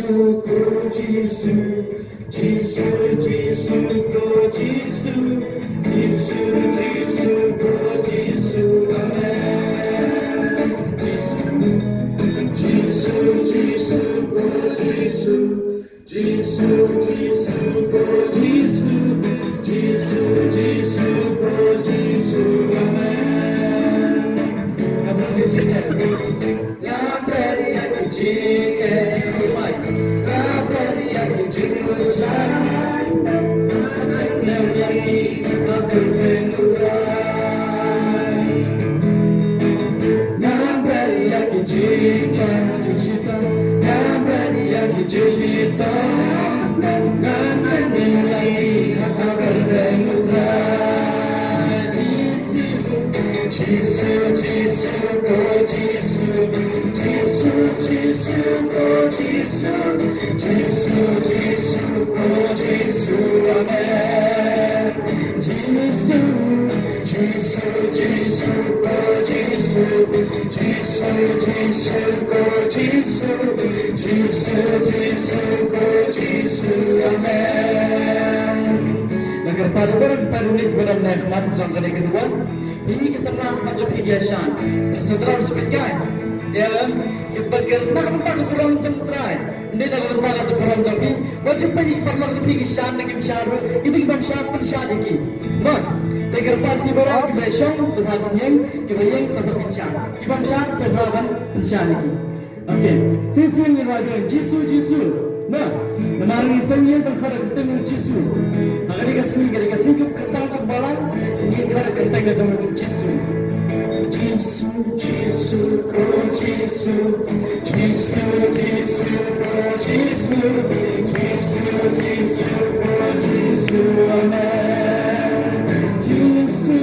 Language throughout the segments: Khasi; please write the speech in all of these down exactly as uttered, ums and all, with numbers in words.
Jisu, Jisu, Jisu, Jisu, Jisu, Jisu, Amen. Jisu, Jisu, Jisu, Jisu, Jisu, Jisu, Jisu, Jisu, Jisu, Jisu, Amen. Come on, lift your hand. Nga pyrshah ïa ka jingeh, nga pyrshah ïa ka jingeh, nga pyrshah ïa ka jingeh. Nga pyrshah ïa ka jingeh, nga pyrshah ïa ka jingeh. Jisu, Jisu, oh Jisu, Jisu, Jisu, oh Jisu, Jisu, Jisu, oh Jisu, Amen. Jisu, Jisu, Jisu, oh Jisu, Jisu, Jisu, oh Jisu, Jisu, Jisu, oh Jisu, Amen. Nga kyrpad ïa u Trai, kyrpad ïa u Trai, kyrpad ïa u Trai, kyrpad ïa u Trai. Phi ki samla ha khmat jong phi ki ïashan. Sa Trai u sngewbha. Ïa, ki ba ker na ka bynta ka burom jong u Trai. Ym dei na ka bynta ka burom jong phi. Wat ju peit ki paralok jong phi ki shan ne kim shan ruh. Ki dei ki bym shan, pynshad ïa ki. Mo. Te kyrpad ki baroh ki ba shong sa ba kin ïeng, ki ba ïeng sa ba kin shan. Ki bym shan sa ba ban pynshad ïa ki. Okay. Shisien ngin rai biang Jisu, Jisu. Mo. Namar ngi sngewsih ban khot ïa ka kyrteng u Jisu. Ha kane ka sngi, kane ka sngi kaba kyrpang jong ka balang, ngin khot ïa ka kyrteng jong u Jisu. Jisu, Jisu, oh Jisu. Jisu, Jisu, oh Jisu. Jisu, Jisu, oh Jisu, amen. Jisu,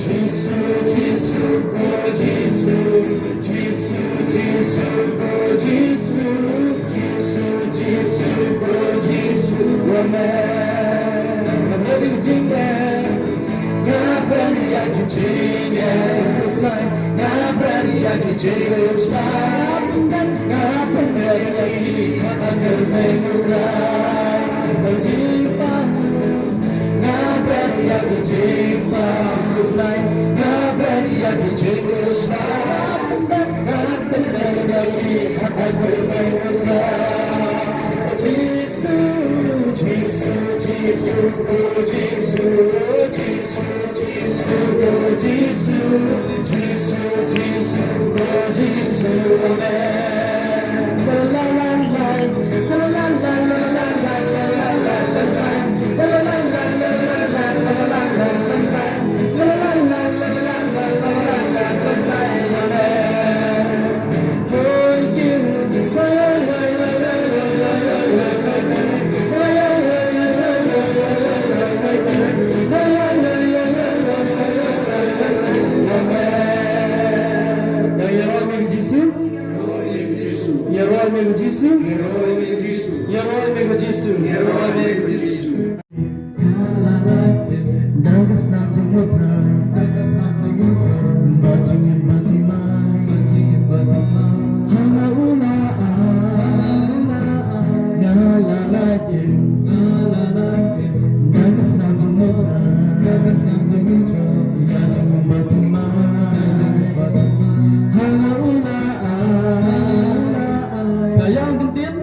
Jisu, Jisu, oh Jisu. Jisu, Jisu, oh Jisu. Jisu, Jisu, oh Jisu, amen. Ka meri jingeh. Nga pyrshah ïa ka jingeh, Jisu, nga pyrshah ïa ka jingeh, Jisu, nga pyrshah ïa ka jingpang, nga pyrshah ïa ka jingpang, Jisu, nga pyrshah ïa ka jingeh, Jisu, nga pyrshah ïa ka jingpang, Jisu, Jisu, Jisu, oh Jisu, oh Jisu. Ïaroh ïa me Jisu. Ïaroh ïa me Jisu. Ïaroh ïa me Jisu. Ka ïa kyntien.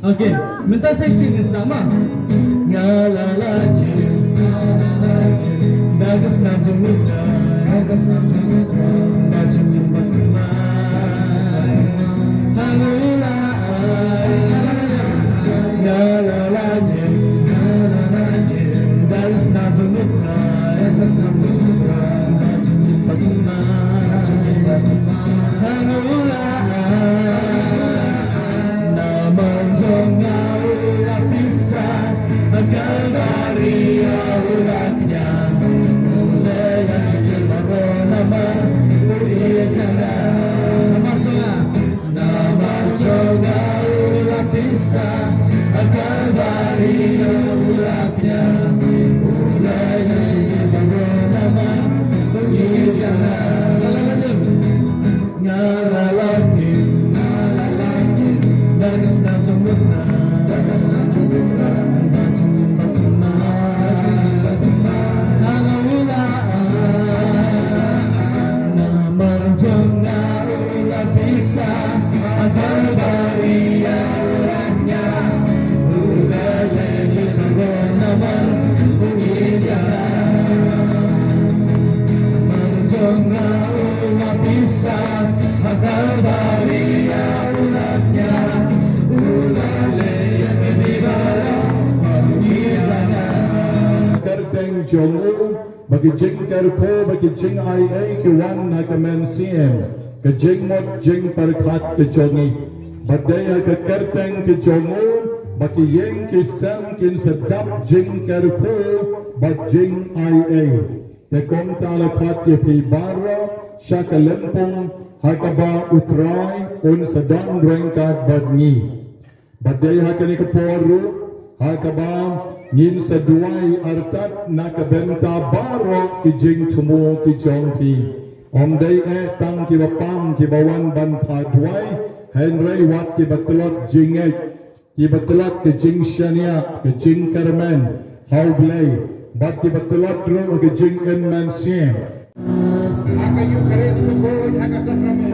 Okay, mynta shisien ngin sdang ma. Nga la lait ïing, nga la lait ïing, da ka snam jong U Trai, da ka snam jong U Trai, da jingim bad thymmai. Haleluya. Nga la lait ïing, nga la lait ïing, da ka snam jong U Trai, da ka snam jong U Trai, da jingim bad thymmai. Haleluya. Namar jong nga u la pisa, ha Kalbari u la kñia, u la ïa ïa baroh namar u ïeit ïa nga. Namar jong nga, namar jong nga u la pisa, ha Kalbari u la kñia, u la ïa ïa baroh namar u ïeit ïa nga. Nga la lait ïing, nga la lait ïing, da ka snam Kyrteng jong u, ba ki jingkyrkhu, ba ki jingai ei ki wan na ka mynsiem, ka jingmut jingpyrkhat ka jong ngi. Ba dei ha ka kyrteng ka jong u, ba ki ïing ki sem kin sa dap jingkyrkhu bad jingai ei. Te kumta la khot ïa phi baroh sha ka lympung, ha kaba U Trai un sa don ryngkat bad ngi. Bad dei ha kane ka por ruh, ha kaba ngin sa duwai artat na ka bynta baroh ki jingthmu ki jong phi. Ym dei eh tang kiba pang kiba wan ban phah duwai, hynrei wat kiba tlot jingngeit, kiba tlot ka jingshaniah, ka jingkyrmen ha U Blei, bad kiba tlot ruh ka jingim mynsiem. Ha ka Eucharist bakhuid, ha ka sakramen.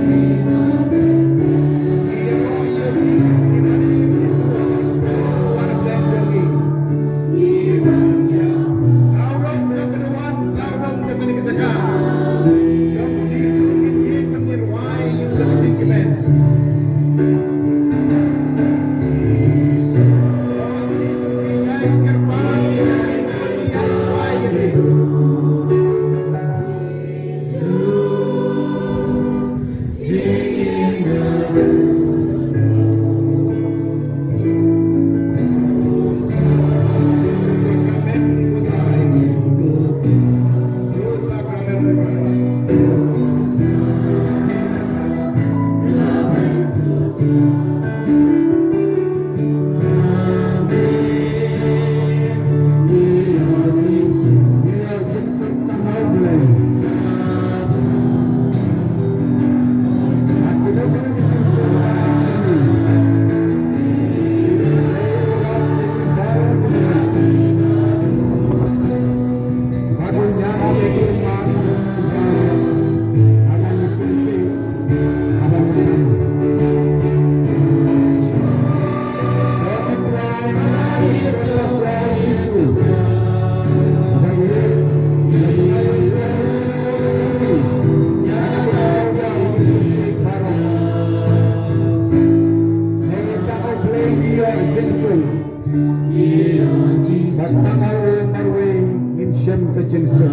Ba tang ha u marwei ngin shem ka jingsuk.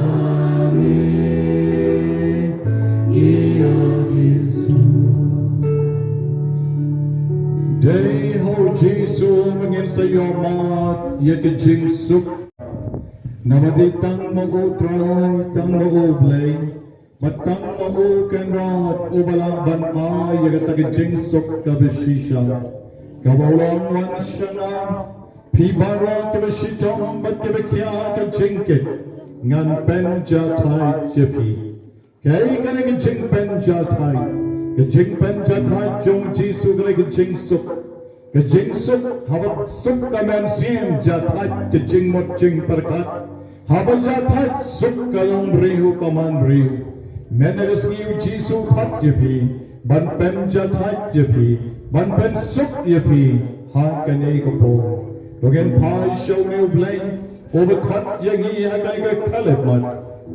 Dei ha u Jisu ba ngin sa ïohmad ïa ka jingsuk. Namar dei tang ma u Trai, tang ma u Blei, bad tang ma u Kynrad uba lah ban ai ïa kata ka jingsuk kaba shisha. Kaba u la ong, wan sha nga, phi baroh kiba shitom bad kiba khia ka jingkit, ngan pynjahthait ïa phi. Kaei kane ka jingpynjahthait? Ka jingpynjahthait jong u Jisu kane ka jingsuk. Ka jingsuk, haba suk ka mynsiem, jahthait ka jingmut jingpyrkhat. Haba jahthait, suk ka longbriew ka manbriew. Mynta ka sngi u Jisu u khot ïa phi ban pynjahthait ïa phi, ban pynsuk ïa phi ha kane ka por. To ngin phai sha une u Blei uba khot ïa ngi ha kane ka khyllipmat,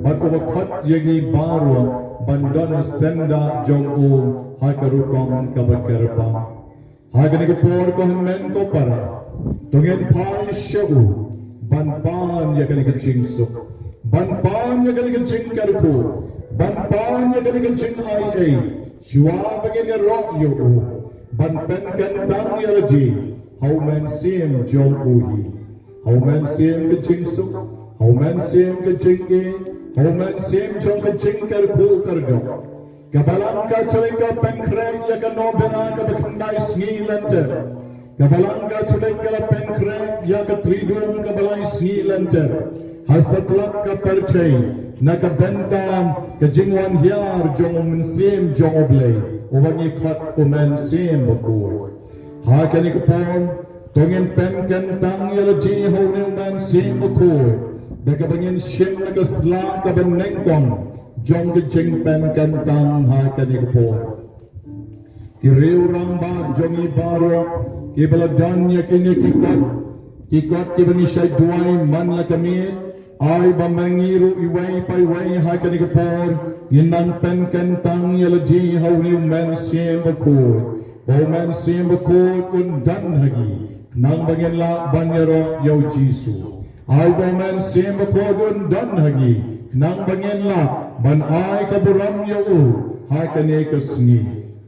bad uba khot ïa ngi baroh ban don syndah jong u ha ka rukom kaba kyrpang. Ha kane ka por, ko hynmen ko para, to ngin phai sha u ban pan ïa kane ka jingsuk, ban pan ïa kane ka jingkyrkhu, ban pan ïa kane ka jingai ei, shuwa ba ngin ïaroh ïa u, ban pynkyntang ïa lade ha u mynsiem jong u hi. Ha u mynsiem ka jingsuk, ha u mynsiem ka jingïeit, ha u mynsiem jong ka jingkyrkhu kyrdok. Ka Balang Katholik ka pynkhreh ïa ka novena kaba khyndai sngi lynter. Ka Balang Katholik ka la pynkhreh ïa ka Triduum kaba lai sngi lynter. Ha satlak ka pyrthei na ka bynta ka jingwan hiar jong u Mynsiem jong U Blei, uba ngi khot u Mynsiem Bakhuid. Ha kane ka por, to ngin pynkyntang ïa lade ha une u Mynsiem Bakhuid da kaba ngin shim na ka sla kaba nyngkong jong ka jingpynkyntang ha kane ka por. Ki riew rangbah jong ngi baroh kiba la don ïa kine ki kot, ki kot kiba ngi shait duwai man la ka miet, Ai ba ma ngi ruh iwei pa iwei ha kane ka por ngin nang pynkyntang ïa lade ha une u Mynsiem Bakhuid, ba u Mynsiem Bakhuid un don ha ngi, nang ba ngin lah ban ïaroh ïa u Jisu. Ai ba u Mynsiem Bakhuid un don ha ngi, nang ba ngin lah ban ai ka burom ïa u ha kane ka sngi.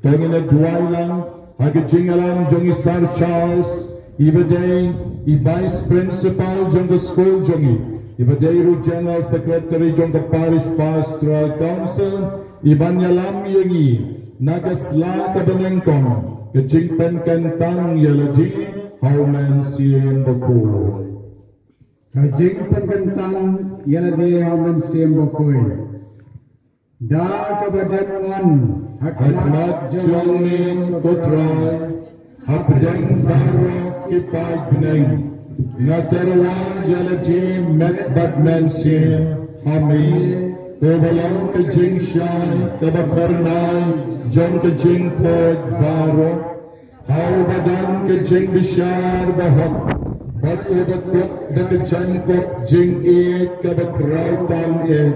To ngin ïa duwai lang ha ka jingïalam jong i Sir Charles, i ba dei i Vice Principal jong ka skul jong ngi, i ba dei ruh General Secretary jong ka Parish Pastoral Council, i ban ïalam ïa ngi na ka sla ka banyngkong ka jingpynkyntang ïa lade ha u Mynsiem Bakhuid. Ka jingpynkyntang ïa lade ha u Mynsiem Bakhuid. Da kaba dang ngan ha khmat jong me ko Trai, hapdeng baroh ki paid bneng, nga tyrwa ïa lade met bad mynsiem ha me, ko ba long ka jingshai kaba kyrnai jong ka jingkhuid baroh. Ha u ba don ka jingbishar bahok bad u ba kut da ka jaiñkup jingïeit kaba khraw tam eh.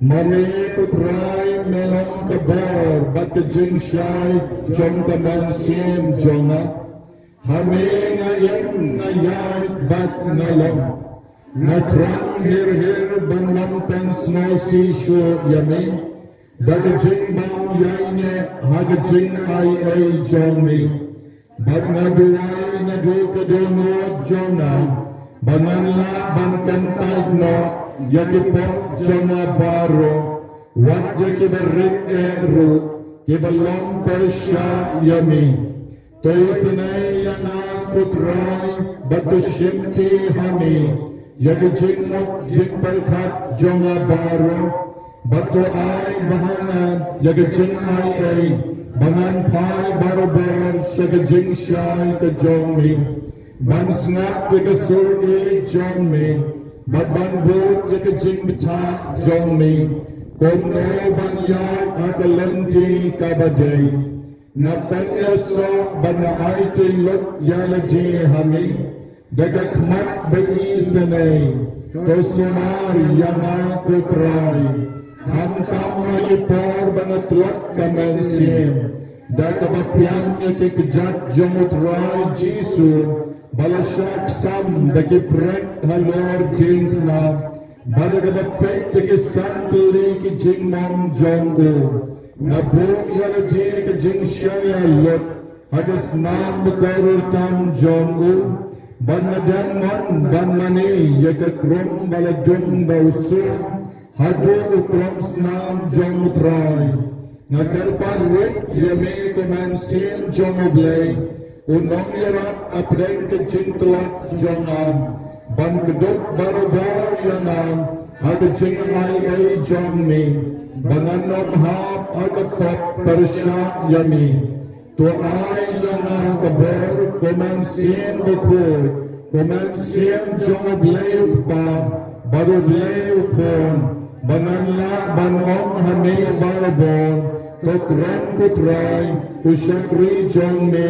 Ma me ko Trai me long ka bor bad ka jingshai jong ka mynsiem jong nga. Ha me nga ïeng, nga ïaid bad nga long. Nga thrang hir hir ban ym pynsngewsih shuh ïa me da ka jingbym ïaineh ha ka jingai ei jong me. Bad nga duwai naduh ka dohnud jong nga ba ngan lah ban kyntait noh ïa ki pop jong nga baroh, wat ïa kiba rit eh ruh, kiba long pyrshah ïa me. To isynei ïa nga ko Trai bad to shimti ha me ïa ka jingmut jingpyrkhat jong nga baroh, bad to ai ba ha nga ïa ka jingai ei ba ngan phai barabor sha ka jingshai ka jong me, ban sngap ïa ka sur ïeit jong me, bad ban bud ïa ka jingbthah jong me, kumno ban ïaid ha ka lynti kaba dei. Nga pynïasoh bad nga aiti lut ïa lade ha me da ka khmat ba isynei. To sumar ïa nga ko Trai, khamtam ha ki por ba nga tlot ka mynsiem, da kaba pdiang ïa ki kjat jong u Trai Jisu ba la shah ksam da ki prek halor diengphna, bad da kaba peit da ki san tylli ki jingmong jong u. Nga buh ïa lade ka jingshaniah lut ha ka snam bakordor tam jong u, bad nga dang mon ban mane ïa ka krum ba la dung da u sur haduh u krum snam jong u Trai. Nga kyrpad rit ïa me ko Mynsiem jong u Blei, u nongïarap hapdeng ka jingtlot jong nga, ban kdup barabor ïa nga ha ka jingai ei jong me, ba ngan ym hap ha ka pop pyrshah ïa me. To ai ïa nga ka bor ko Mynsiem Bakhuid, ko Mynsiem jong u Blei u Kpa bad u Blei u Khun, ba ngan lah ban ong ha me barabor, to kren ko Trai, u shakri jong me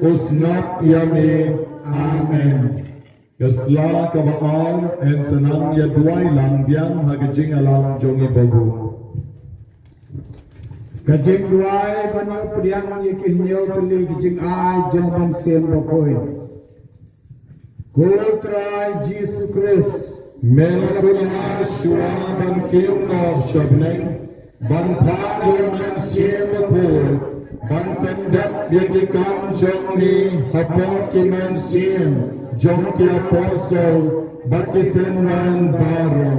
u sngap ïa me. Amen. Ka sla kaba ar, yn sa nang ïa duwai lang biang ha ka jingïalam jong i Babu. Ka jingduwai ban ïoh pdiang ïa ki hynñiew tylli ki jingai jong u Mynsiem Bakhuid. Ko Trai Jisu Khrist, me la kular shuwa ban kiew noh sha bneng, ban phah ïa u Mynsiem Bakhuid ban pyndep ïa ki kam jong me hapoh ki mynsiem jong ki apostol bad ki synran baroh.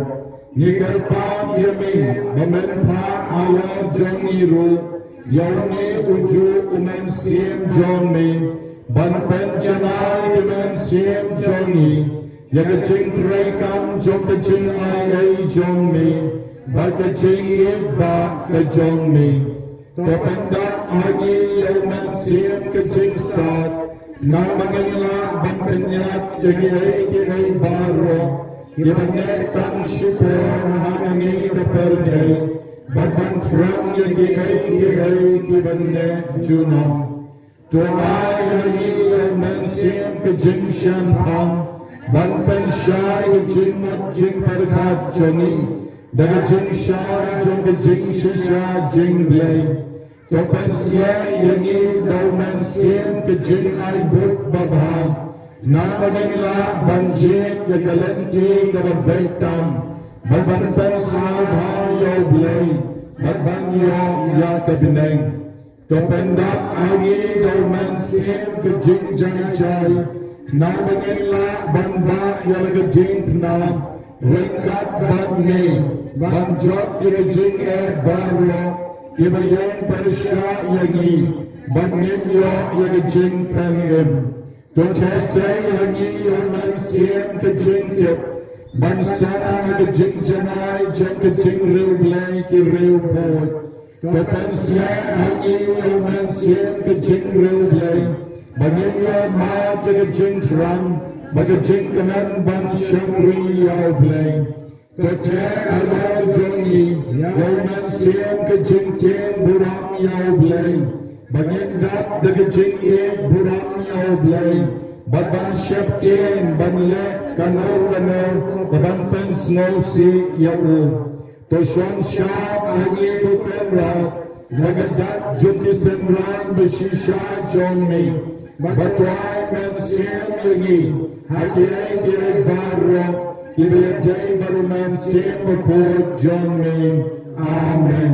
Ngi kyrpad ïa me ba men phah halor jong ngi ruh ïa une ujuh u Mynsiem jong me, ban pynjanai ïa ki mynsiem jong ngi ïa ka jingtrei kam jong ka jingai ei jong me bad ka jingïeit ba ka jong me. To pyndap ha ngi ïa u Mynsiem ka jingstad, naba ngin lah ban pynïap ïa kiei kiei baroh kiba neh tang shipor ha ngi ka pyrthei, bad ban thrang ïa kiei kiei kiba neh junom. To ai ha ngi ïa u Mynsiem ka jingshemphang, ban pynshai ka jingmut jingpyrkhat jong ngi da ka jingshai jong ka jingshisha jong U Blei. To pynsiat ïa ngi da U Mynsiem ka jingaibud babha, namar ba ngin lah ban jied ïa ka lynti kaba beit tam, bad ban pynsngewbha ïa U Blei, bad ban ïoh ïa ka bneng. To pyndap ha ngi da U Mynsiem ka jingjai jai, namar ba ngin lah ban bah ïa la ka jingthmu ryngkat bad me, ban jop ïa ka jingeh baroh kiba ïeng pyrshah ïa ngi, ban ngin ïoh ïa ka jingpynim. To theh sei ha ngi ïa U Mynsiem ka jingtip, ban sah ha ka jingjanai jong ka jingriewblei ki riewpud. To pynsiat ha ngi ïa U Mynsiem ka jingriewblei, ba ngin ïoh mad ïa ka jingthrang bad ka jingkmen ban shakri ïa U Blei. To theh halor jong ngi ïa U Mynsiem ka jingtieng burom ïa U Blei, ba ngin dap da ka jingïeit burom ïa U Blei, bad ban sheptieng ban leh kano kano kaban pynsngewsih ïa U. To shon shap ha ngi, ko Kynrad, na ka dak jong ki synran bashisha jong me, bad to ai mynsiem ïa ngi ha kiei kiei baroh kiba ïadei bad U Mynsiem Bakhuid jong me. Amen.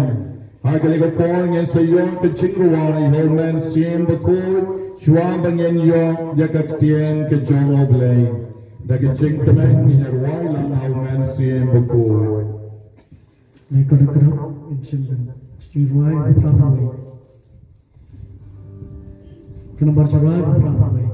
Ha kane ka por ngin sa ïoh ka jingrwai ha U Mynsiem Bakhuid shuwa ba ngin ïoh ïa ka ktien ka jong U Blei. Da ka jingkmen ngin ïa rwai lang ha U Mynsiem Bakhuid. Ngi kyrpad, ngi shim ka jingrwai ba phra phew wei. Ka nambar jingrwai ba phra phew wei.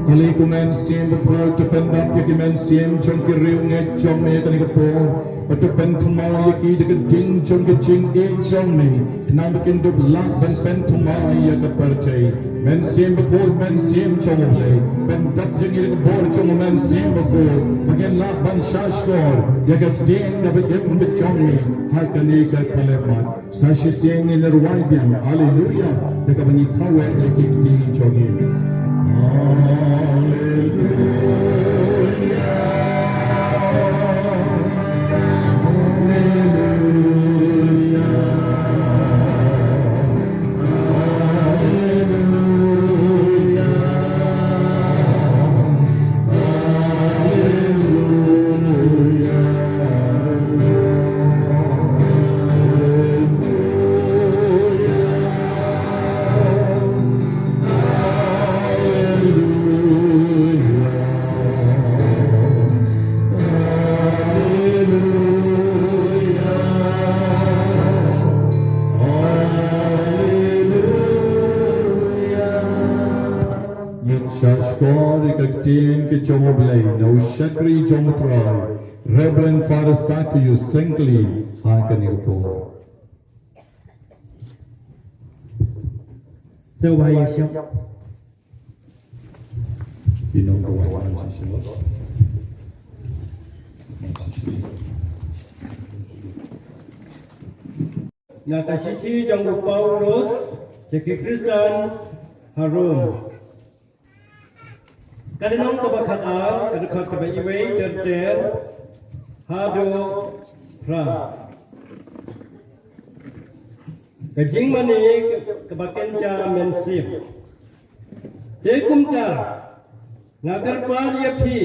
Ale ko Mynsiem Bakhuid, to pyndap ïa ki mynsiem jong ki riewngeit jong me ha kane ka por. Bad to pynthymmai ïa ki da ka ding jong ka jingïeit jong me, khnang ba kin dup lah ban pynthymmai ïa ka pyrthei. Mynsiem Bakhuid, Mynsiem jong U Blei, pyndap ïa ngi da ka bor jong U Mynsiem Bakhuid, ba ngin lah ban shahshkor ïa ka ktien kaba im ka jong me ha kane ka khyllipmat. Sa shisien ngin rwai biang Haleluya, da kaba ngi thaw ïa ki kti jong ngi. Haleluya. Haleluya. Haleluya. Ngin shahshkor ïa ka ktien ka jong U Blei na u shakri jong U Trai, Reverend Father Zacchaeus Sengkli, ha kane ka por. Sngewbha ïa shong. Ki nong ka wan shisha. Na ka shithi jong u Paulus sha ki Khristan ha Rom. Ka lynnong kaba khatar, ka dkhot kaba wei ter ter haduh phra. Ka jingmane kaba kynja mynsiem. Te kumta nga kyrpad ïa phi,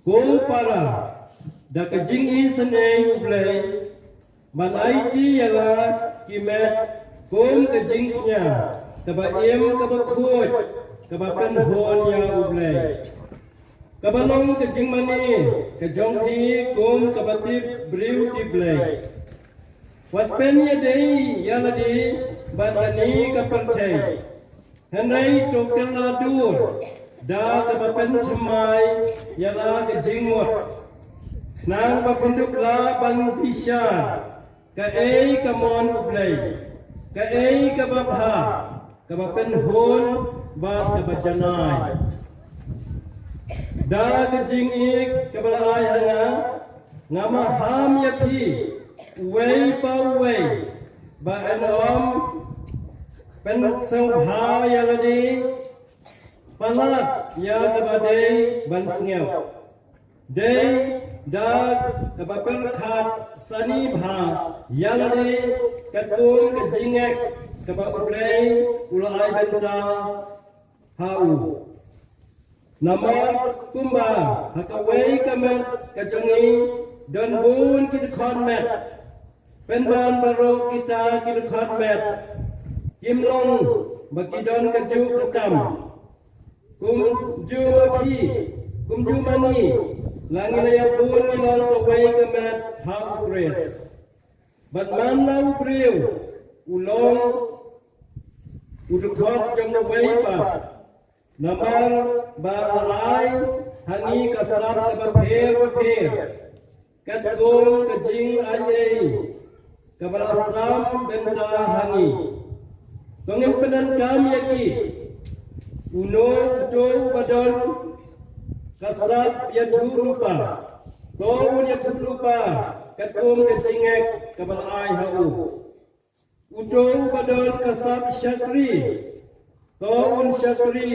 ko para, da ka jingisynei U Blei, ban aiti ïa la ki met kum ka jingkñia kaba im, kaba khuid, kaba pynhun ïa U Blei, kaba long ka jingmane ka jong phi kum kaba tip briew tip Blei. Wat pynïadei ïa lade bad kane ka pyrthei, hynrei to kylla dur da kaba pynthymmai ïa la ka jingmut, khnang ba phin dup lah ban bishar kaei ka mon U Blei, kaei kaba bha, kaba pynhun bad kaba janai. Da ka jingïeit kaba la ai ha nga, nga maham ïa phi uwei pa uwei, ba yn ym Pynsngewbha ïa lade, palat ïa kaba dei ban sngew. Dei da kaba pyrkhat sani bha ïa lade katkum ka jingngeit kaba U Blei u la ai bynta ha u. Namar kumba ha kawei ka met ka jong ngi don bun ki dkhot met, pynban baroh kita ki dkhot met kim long ba ki don kajuh ka kam. Kumjuh ma phi, kumjuh ma ngi, la ngi la ïa bun ngi long kawei ka met ha U Khrist. Bad man la u briew u long u dkhot jong uwei pat, namar ba la ai ha ngi ka sap kaba pher bapher katkum ka jingai ei kaba la sam bynta ha ngi. To ngin pyndonkam ïa ki. Uno uto uba don ka sap ïathuhlypa, to un ïathuhlypa katkum ka jingngeit kaba la ai ha u. Uto uba don ka sap shakri, to un shakri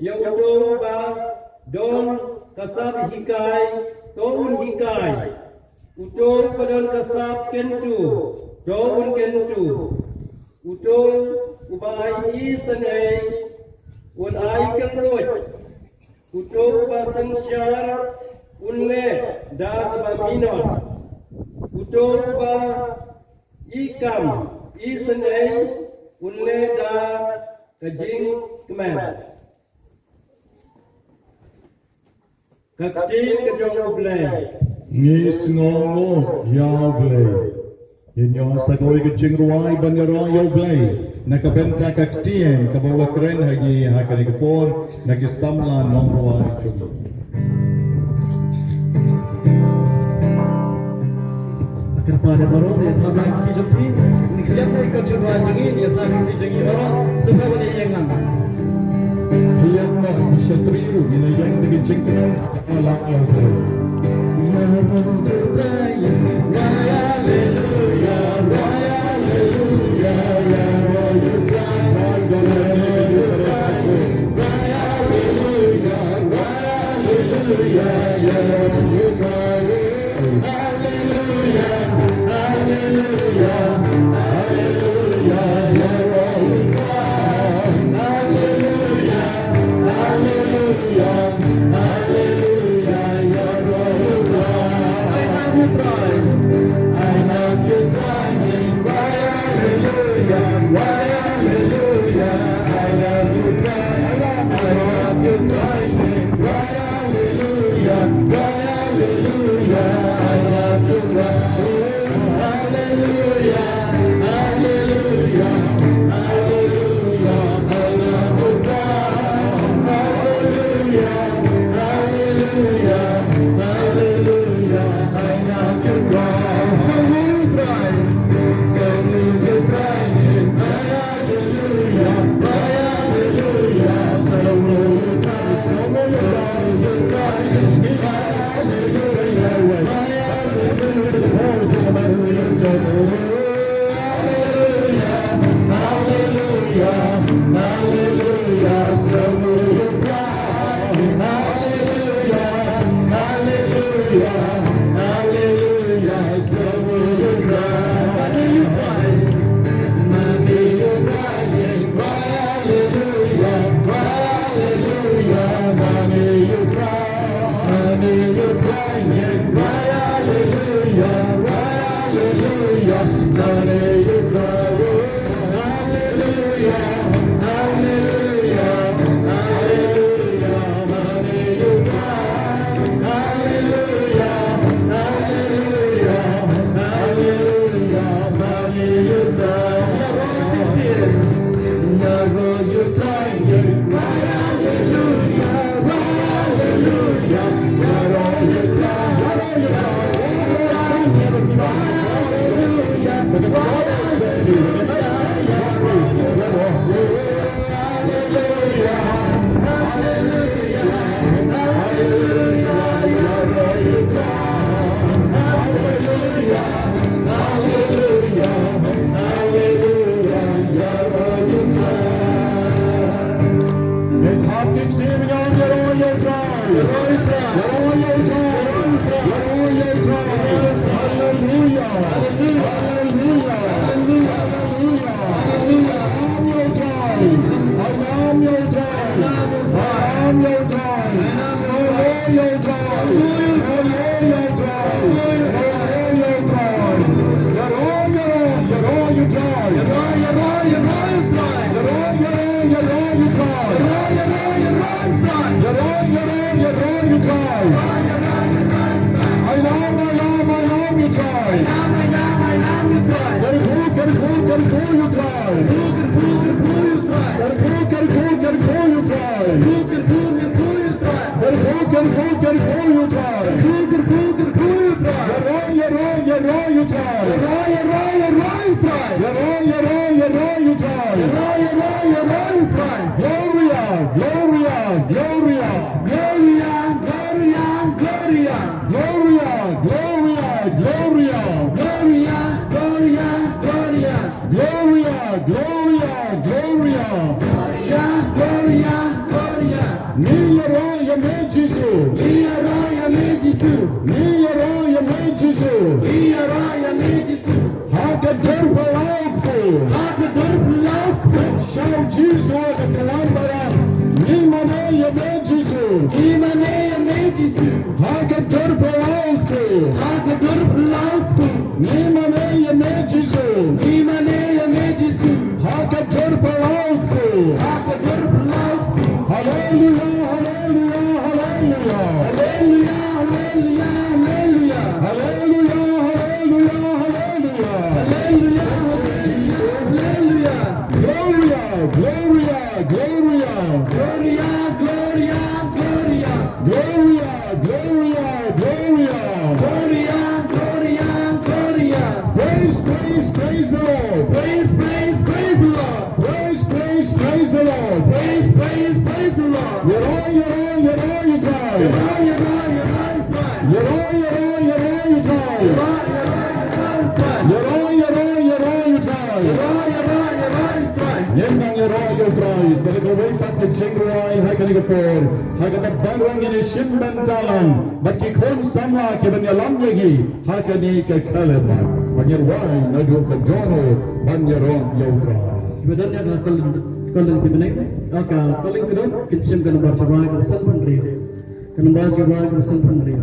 ïa uto uba don ka sap hikai, to un hikai. Uto uba don ka sap kyntu, to un kyntu. Uto uba ai isynei, un ai kylluid. Uto uba synshar, un leh da kaba minot. Uto uba i kam isynei, un leh da ka jingkmen. Ka ktien ka jong U Blei. Ngi sngewnguh ïa U Blei. Ngin ïoh sa kawei ka jingrwai ban ïaroh ïa U Blei na ka bynta ka ktien kaba u la kren ha ngi ha kane ka por na ki samla nongrwai jong ngi. Kyrpad ïa baroh, ïa pha ki jong phi, ngi khlem ïa ka jingwa jong ngi, ïa pha ki jong ngi baroh, sngewbha ban ïeng lang. Khlem noh ki shatri ruh, ngin ïa ïeng da ki jingkmen, ïa lang ïa u Trai. Ïa rong u Trai, ïa rong, haleluya, ïa rong, haleluya, ïa rong u Trai, haleluya, haleluya, ïa rong u Trai. Haleluya. Haleluya. Haleluya. Haleluya. Haleluya. Haleluya. Haleluya. Haleluya. Very good, very good, very good, you try. Very good, very good, very good, you try. Very good, very good, very good, you try. You're wrong, you're wrong, you're wrong, you try. You're wrong, you're wrong, you're wrong, you try. You're wrong, you're wrong, you're wrong, you try. You're wrong, you're wrong, you're wrong, you try. Gloria, Gloria, Gloria. Gloria, Gloria, Gloria. Gloria, Gloria, Gloria. Gloria, Gloria, Gloria. Gloria, Gloria, Gloria. Gloria, Gloria, Gloria. Ngi ïaroh ïa me Jisu. Ngi ïaroh ïa me Jisu. Ngi ïaroh ïa me Jisu. Ngi ïaroh ïa me Jisu. Ha ka dur phyllaw kpu. Ha ka dur phyllaw kpu. Shout Jisu ha ka klam baram. Ngi mane ïa me Jisu. Ngi mane ïa me Jisu. Ha ka dur phyllaw kpu. Ha ka dur phyllaw kpu. Ngi mane ïa me Jisu. Ngi mane ïa me Jisu. Ha ka dur phyllaw kpu. Ha ka dur phyllaw kpu. Haleluya, haleluya, haleluya. Haleluya, haleluya, haleluya. Haleluya, haleluya, haleluya. Haleluya, haleluya, haleluya. Gloria, Gloria, Gloria. Gloria, Gloria, Gloria. Gloria, Gloria, Gloria. Gloria, Gloria, Gloria. Praise, praise, praise the Lord. Praise, praise, praise the Lord. Praise, praise, praise the Lord. Praise, praise, praise the Lord. Ïaroh, ïaroh, ïaroh, ïa U Trai. Ïaroh, ïaroh, ïaroh, ïa U Trai. Ïaroh, ïaroh, ïaroh, ïaroh, ïa U Trai. Ïaroh, ïaroh, ïaroh, ïaroh, ïa U Trai. Ïaroh, ïaroh, ïaroh, ïa U Trai. Ngin nang ïaroh ïa U Trai. Sa kawei pat ka jingrwai ha kane ka por. Ha kata ban rong ngin ïa shim bynta lang bad ki khun samla kiban ïalam ïa ngi ha kane ka khyllipmat. Bad ngin rwai naduh ka dohnud ban ïaroh ïa U Trai. Kiba don ïa ka kal-, kal-, kiba don ïa ka kal-, ka don, kin shim ka nambar jingrwai kaba san phew hynriew. Ka nambar jingrwai kaba san phew hynriew.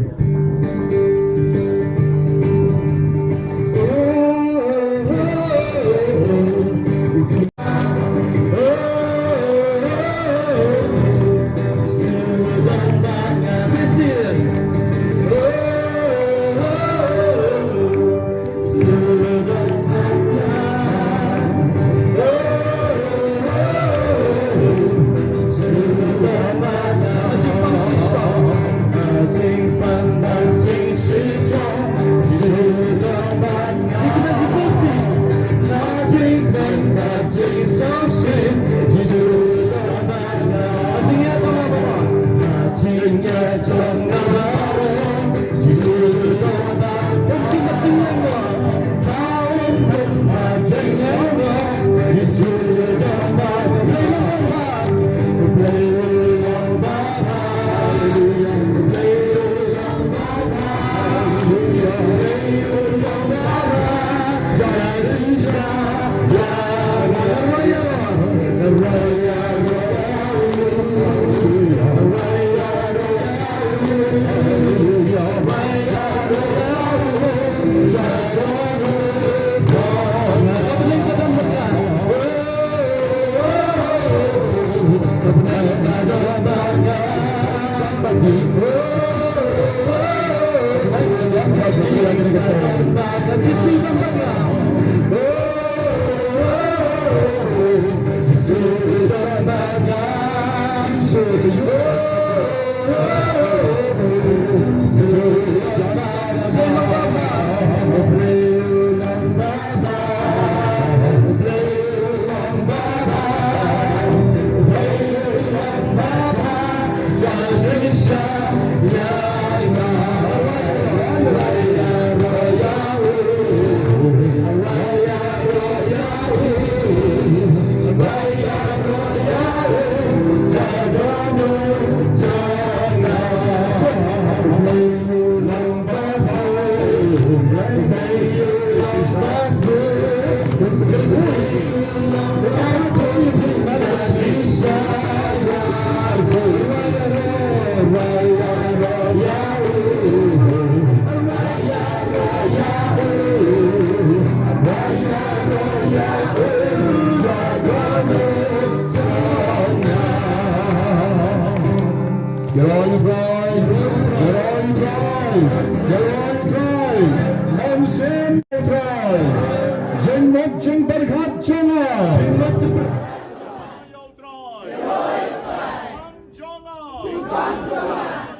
Trai, Trai, Trai, Trai, Trai, Trai, Jingmut jingpyrkhat jong nga. Jong nga. Jong nga. Ïa u Trai.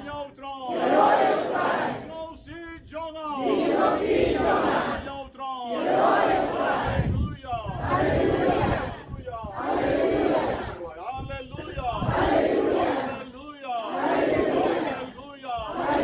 Ïa u Trai. Sngewsih jong nga. Sngewsih jong nga. Sngewsih jong nga. Ïa u Trai. Ïa u Trai. Haleluia. Haleluia. Haleluia. Haleluia. Haleluia. Haleluia. Haleluya.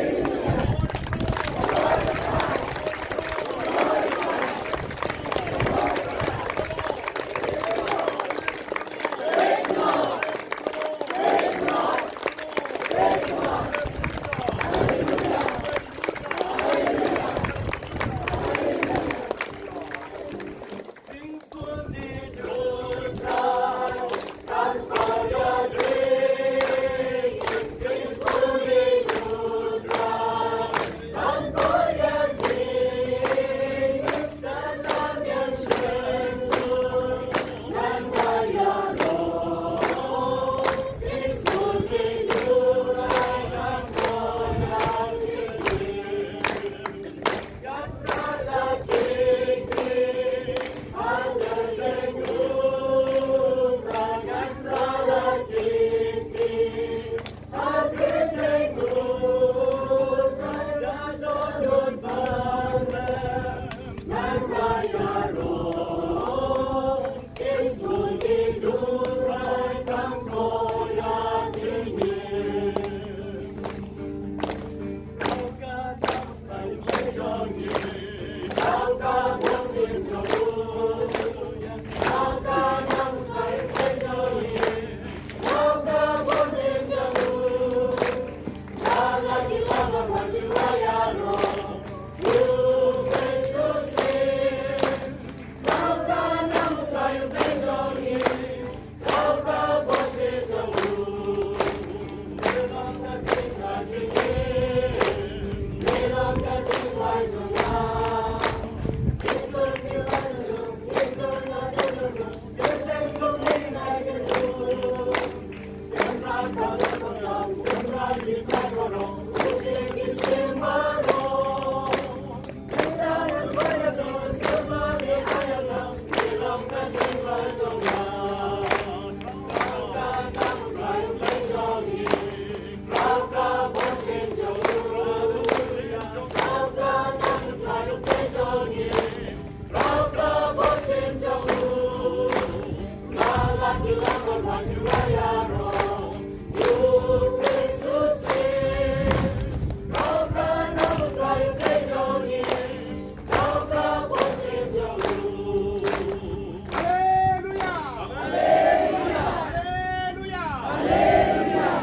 Haleluya.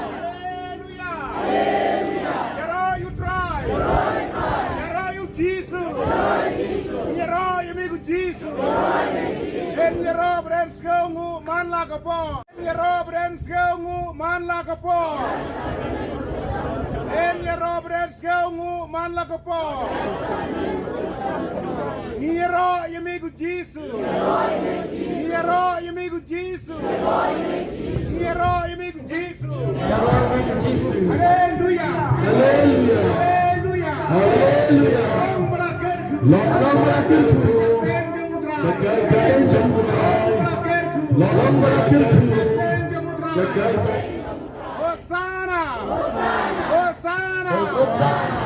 Haleluya. Ïaroh ïa u Trai. Ïaroh ïa u Jisu. Ïaroh ïa me ko Jisu. Ïaroh ïa me ko Jisu. Ïaroh bad sngewbha man la ka por. Ïaroh bad sngewbha man la ka por. Ïaroh bad sngewbha man la ka por. Ngi ïaroh ïa me ko Jisu. Ngi ïaroh ïa me ko Jisu. Ngi ïaroh ïa me ko Jisu. Haleluya. Haleluya. Haleluya. Haleluya. Long ba la kyrkhu. Long, long ba la kyrkhu. Ka kyrteng jong u Trai. Long ba la kyrkhu. Ka kyrteng jong u Trai. Ka kyrteng. Hosanna. Hosanna. Hosanna.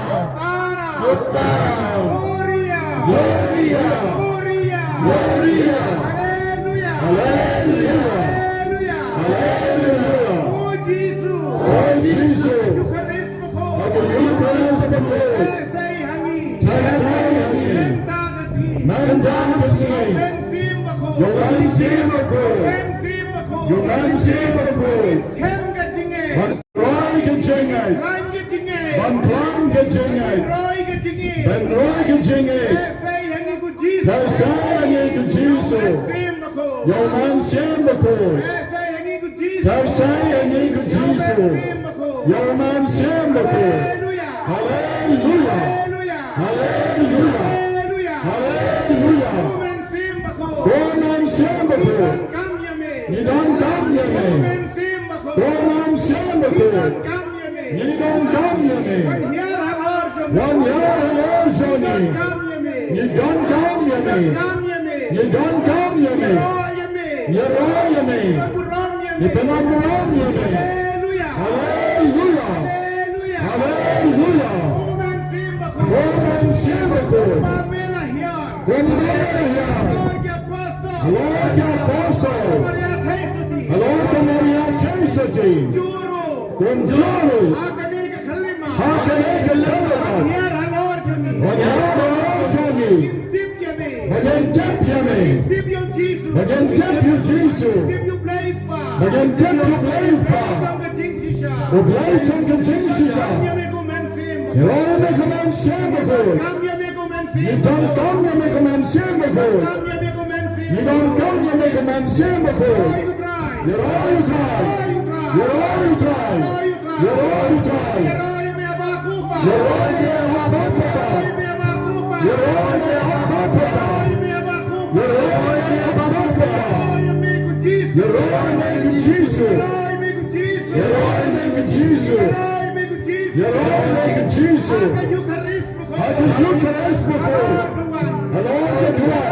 Hosanna. Hosanna. Gloria. Gloria. Gloria. Gloria. Haleluya. Haleluya. Haleluya. Haleluya. O Jisu. O Jisu. Eucharist bakhuid. Eucharist bakhuid. Theh seh ha ngi. Theh seh ha ngi. Mynta ka sngi. Mynta ka sngi. Ïa u Mynsiem Bakhuid. Ïa u Mynsiem Bakhuid. Ïa u Mynsiem Bakhuid. Ïa u Mynsiem Bakhuid. Ban skhem ka jingngeit. Ban roi ka jingngeit. Khlaiñ ka jingngeit. Ban khlaiñ ka jingngeit. Ban roi ka jingngeit. Ban roi ka jingngeit. Theh seh ha ngi ko Jisu. Theh seh ha ngi ko Jisu. Ïa u Mynsiem Bakhuid. Ïa u Mynsiem Bakhuid. Theh seh ha ngi ko Jisu. Theh seh ha ngi ko Jisu. Ïa u Mynsiem Bakhuid. Ïa u Mynsiem Bakhuid. Haleluya. Haleluya. Haleluya. Haleluya. Haleluya. Ko Mynsiem Bakhuid. Ko Mynsiem Bakhuid. Ngi donkam ïa me. Ngi donkam ïa me. Ko Mynsiem Bakhuid. Ko Mynsiem Bakhuid. Ngi donkam ïa me. Ngi donkam ïa me. Wan hiar halor jong ngi. Wan hiar halor jong ngi. Ngi donkam ïa me. Ngi donkam ïa me. Ngi donkam ïa me. Ngi donkam ïa me. Ngi rah ïa me. Ngi rah ïa me. Ngi pynlong burom ïa me. Ngi pynlong burom ïa me. Haleluya. Haleluya. Haleluya. Haleluya. Ko Mynsiem Bakhuid. Ko Mynsiem Bakhuid. Kumba me la hiar. Kumba me la hiar. Halor ki apostol. Halor ki apostol. Kumba me la hiar. Halor kumba me la hiar. Kumjuh ruh. Kumjuh ruh. Ha kane ka khyllipmat. Ha kane ka khyllipmat. Wan hiar halor jong ngi. Wan hiar halor jong ngi. Ngin tip ïa me. Ba ngin tip ïa me. Ngin tip ïa u Jisu. Ba ngin tip ïa u Jisu. Ngin tip ïa u Blei Kpa. Ba ngin tip ïa u Blei Kpa. U Blei jong ka jingshisha. U Blei jong ka jingshisha. Ïaroh ïa me ko Mynsiem Bakhuid. Ïaroh ïa me ko Mynsiem Bakhuid. Donkam ïa me ko Mynsiem. Ngi donkam ïa me ko Mynsiem Bakhuid. Donkam ïa me ko Mynsiem. Ngi donkam ïa me ko Mynsiem Bakhuid. Ïaroh ïa u Trai. Ïaroh ïa u Trai. Ïaroh ïa u Trai. Ïaroh ïa u Trai. Ïaroh ïa u Trai. Ïaroh ïa me Aba Kpa. Ïaroh ïa me Aba Kpa. Ïaroh ïa me Aba Kpa. Ïaroh ïa me Aba Kpa. Ïaroh ïa me Aba Kpa. Ïaroh ïa me ko Jisu. Ïaroh ïa me ko Jisu. Ïaroh ïa me ko Jisu. Ïaroh ïa me ko Jisu. Ïaroh ïa me ko Jisu. Ha ka Eukharist bakhuid. Ha ka Eukharist bakhuid. Halor ka duwan. Halor ka duwan.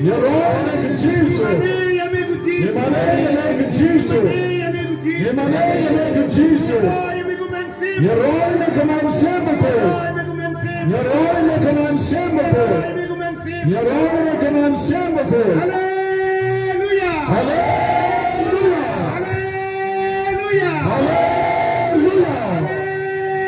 Ïaroh ïa me ko Jisu. Ïaroh ïa me ko Jisu. Ngi mane ïa me ko Jisu. Ngi mane ïa me ko Jisu. Ngi mane ïa me ko Jisu. Ïaroh ïa me ko Mynsiem. Ïaroh ïa me ko Mynsiem bakhuid. Ïaroh ïa me ko Mynsiem bakhuid. Ïaroh ïa me ko Mynsiem bakhuid. Ïaroh ïa me ko Mynsiem bakhuid. Haleluya. Haleluya. Haleluya. Haleluya.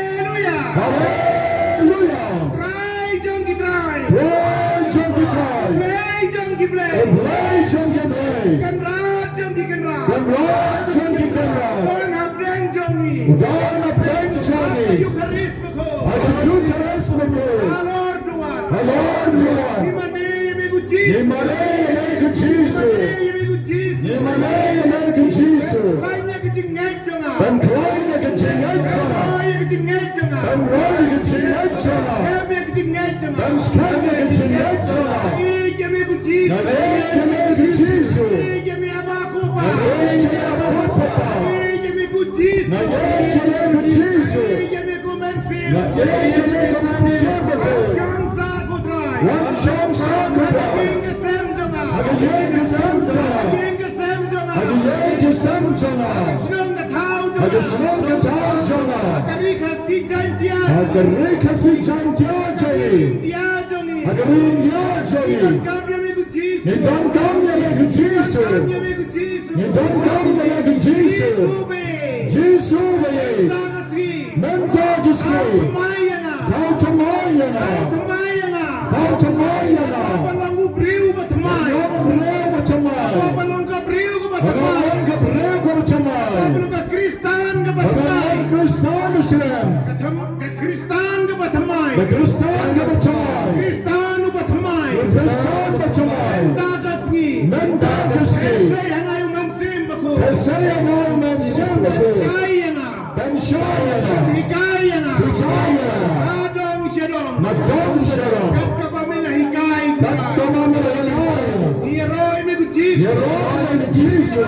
Haleluya. Haleluya. Trai jong ki trai. Trai jong ki trai. Blei jong ki blei. Blei jong ki blei. Kynrad jong ki kynrad. Kynrad jong ki kynrad. Don hapdeng jong ngi. Don hapdeng jong ngi. Ha ka Eukharist bakhuid. Ha ka Eukharist bakhuid. Halor duwan. Halor duwan. Ngi mane ïa me ko Jisu. Ngi mane ïa me ko Jisu. Ngi mane ïa me ko Jisu. Ngi mane ïa me ko Jisu. Khlaiñ ïa ka jingngeit jong nga. Ban khlaiñ ïa ka jingngeit jong nga. Ban roi ïa ka jingngeit jong nga. Ban roi ïa ka jingngeit jong nga. Skhem ïa ka jingngeit jong nga. Ban skhem ïa ka jingngeit jong nga. Nga ïeit ïa me ko Jisu. Nga ïeit ïa me ko Jisu. Nga ïeit ïa me Aba Kpa. Nga ïeit ïa me Aba Kpa. Nga ïeit ïa me ko Jisu. Nga ïeit ïa me ko Jisu. Nga ïeit ïa me ko Mynsiem. Nga ïeit ïa me ko Mynsiem bakhuid. Wan shong sah ko Trai. Wan shong sah ko Trai. Ha ka ïing ka sem jong nga. Ha ka ïing ka sem jong nga. Ha ka ïing ka sem jong nga. Ha ka ïing ka sem jong nga. Ha ka shnong ka thaw jong nga. Ha ka shnong ka thaw jong nga. Ha ka Ri Khasi Jaiñtia. Ha ka Ri Khasi Jaiñtia jong ngi. India jong ngi. Ha ka ri India jong ngi. Ngi donkam ïa me ko Jisu. Ngi donkam ïa me ko Jisu. Ngi donkam ïa me ko Jisu. Ngi donkam ïa me ko Jisu. Jisu ba ïeit. Jisu ba ïeit. Mynta ka sngi. Mynta ka sngi. Thaw thymmai ïa nga. Thaw thymmai ïa nga. Thaw thymmai ïa nga. Thaw thymmai ïa nga. Nga kwah ban long u briew ba thymmai. Nga kwah ban long u briew ba thymmai. Nga kwah ban long ka briew kaba thymmai. Nga kwah ban long ka briew kaba thymmai. Nga kwah ban long ka Khristan kaba thymmai. Nga kwah ban long Khristan ba shlem. Ka thymmai. Ka Khristan kaba thymmai. Ka Khristan kaba thymmai. Khristan uba thymmai. Khristan ba thymmai. Mynta ka sngi. Mynta ka sngi. Pynshai ha nga ïa u Mynsiem Bakhuid. Pynshai ha nga ïa u Mynsiem Bakhuid. Pynshai ïa nga. Pynshai ïa nga. Hikai ïa nga. Hikai ïa nga. Nadong shadong. Nadong shadong. Kat kaba me la hikai. Kat kaba me la hikai. Ïaroh ïa me ko Jisu. Ïaroh ïa me ko Jisu.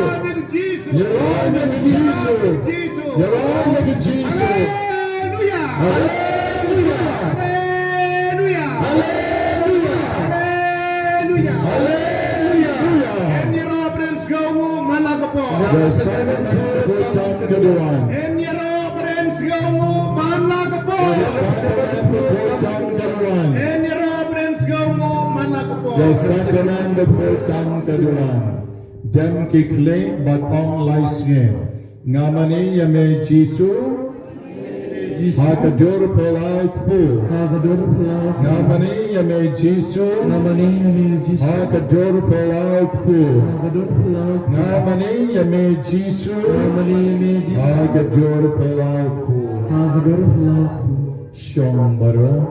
Ïaroh ïa me ko Jisu. Ïaroh ïa me ko Jisu. Ïaroh ïa me ko Jisu. Haleluya. Haleluya. Haleluya. Haleluya. Haleluya. Haleluya. Haleluya. Ngin ïaroh bad ngin sngewbha man la ka por. Ïa Satan ha ka duwan. Ngin ïaroh bad ngin sngewbha man la ka por. Ïa Satan ha ka duwan. Ngin ïaroh bad ngin sngewbha man la ka por. Ïa Satan ha ka duwan. Dem ki khlieh bad ong lai sngi. Nga mane ïa me Jisu. Ha ka dur phyllaw kpu. Ha ka dur phyllaw kpu. Nga mane ïa me Jisu. Nga mane ïa me Jisu. Ha ka dur phyllaw kpu. Ha ka dur phyllaw kpu. Nga mane ïa me Jisu. Nga mane ïa me Jisu. Ha ka dur phyllaw kpu. Ha ka dur phyllaw kpu. Shong baroh.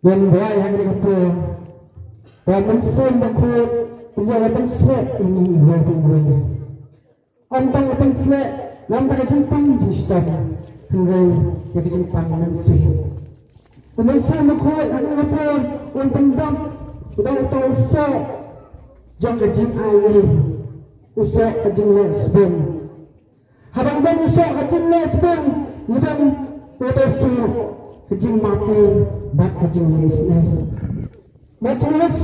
Ngan duwai ha kane ka por ba u Mynsiem Bakhuid un ïa la pynsleh ïa ngi iwei pa iwei. Ym tang la pynsleh, ym tang ka jingpang jingshitom, hynrei ïa ka jingpang mynsiem. U Mynsiem Bakhuid ha kane ka por un pyndap, u dei uta u soh jong ka jingai ei, u soh ka jingleh sbun. Haba ngi don u soh ka jingleh sbun, ngi don uta u soh ka jingmap ei bad ka jingleh isynei. Mathaios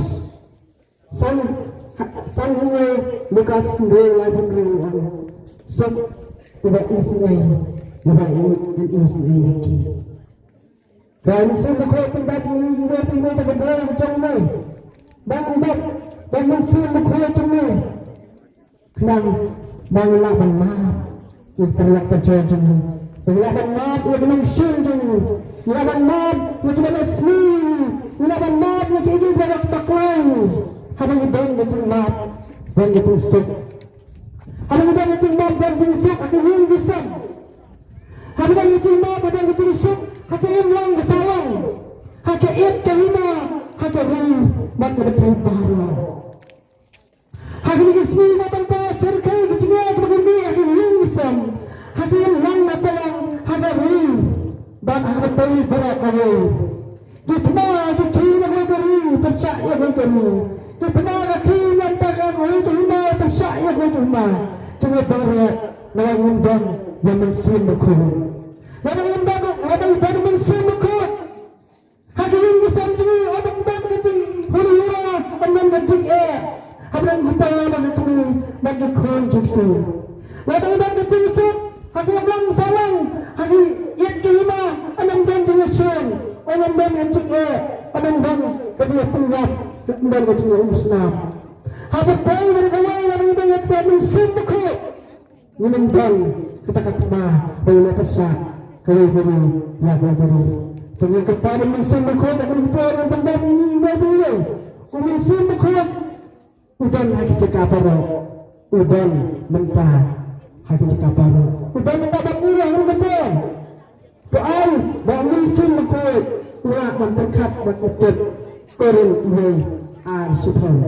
san, san hynriew, Lukas hynriew, laiphew hynriew, u ong, suk uba isynei, uba isynei ïa ki. Ba u Mynsiem Bakhuid pyndap ïa ngi iwei pa iwei da ka doh jong me. Ba ngin dap da u Mynsiem Bakhuid jong me. Khnang ba ngin lah ban map ïa ka tyrlak ka jor jong ngi. Ba ngin lah ban map ïa ka nongshun jong ngi. Ngin lah ban map ïa kiba la sngi ngi. Ngin lah ban map ïa kiei kiei kiba la bakla ïa ngi. Haba ngi don ka jingmap, don ka jingsuk. Haba ngi don ka jingmap, don ka jingsuk ha ka ïing ka sem. Haba don ka jingmap, don ka jingsuk ha ka imlang ka sahlang, ha ka ïit ka hima, ha ka ri bad ka pyrthei baroh. Ha kine ki sngi ba tang ta, shyrkhei ki jingeh kiba ngi mih ha ka ïing ka sem, ha ka imlang ka sahlang, ha ka ri bad ha ka pyrthei baroh kawei. Ki thma ki khie na kawei ka ri pyrshah ïa kawei ka ri. Ki thma ki khie na kawei ka hima pyrshah ïa kawei ka hima. Ki ngi baroh lada ngim don ïa u Mynsiem Bakhuid. Lada ngim don, lada ngim don u Mynsiem Bakhuid ha ka ïing ka sem jong ngi, lada ngim don ka jinghuri hura, ngim don ka jingeh. Hapdeng kumta ïa ka kmie bad ki khun ki kti. Lada ngim don ka jingsuk ha ka imlang sahlang, ha ka ïit ka hima, ngim don ka jingshun, ngim don ka jingeh, ngim don ka jingpynïap, ngim don ka jingumsnam. Ha pyrthei baroh kawei lada ngim don ïa u Mynsiem Bakhuid, ngim don kata ka thma ba ngin ïa pyrshah kawei ka ri ïa kawei ka ri. Te ngin kyrpad ïa u Mynsiem Bakhuid ha kane ka por un pyndap ïa ngi iwei pa iwei. U Mynsiem Bakhuid u don ha ki jaka baroh. U don mynta ha ki jaka baroh. U don mynta bad ngi ruh ha kane ka por. To ai ba u Mynsiem Bakhuid u lah ban pyrkhat bad u tip. Korinth wei, ar shiphew.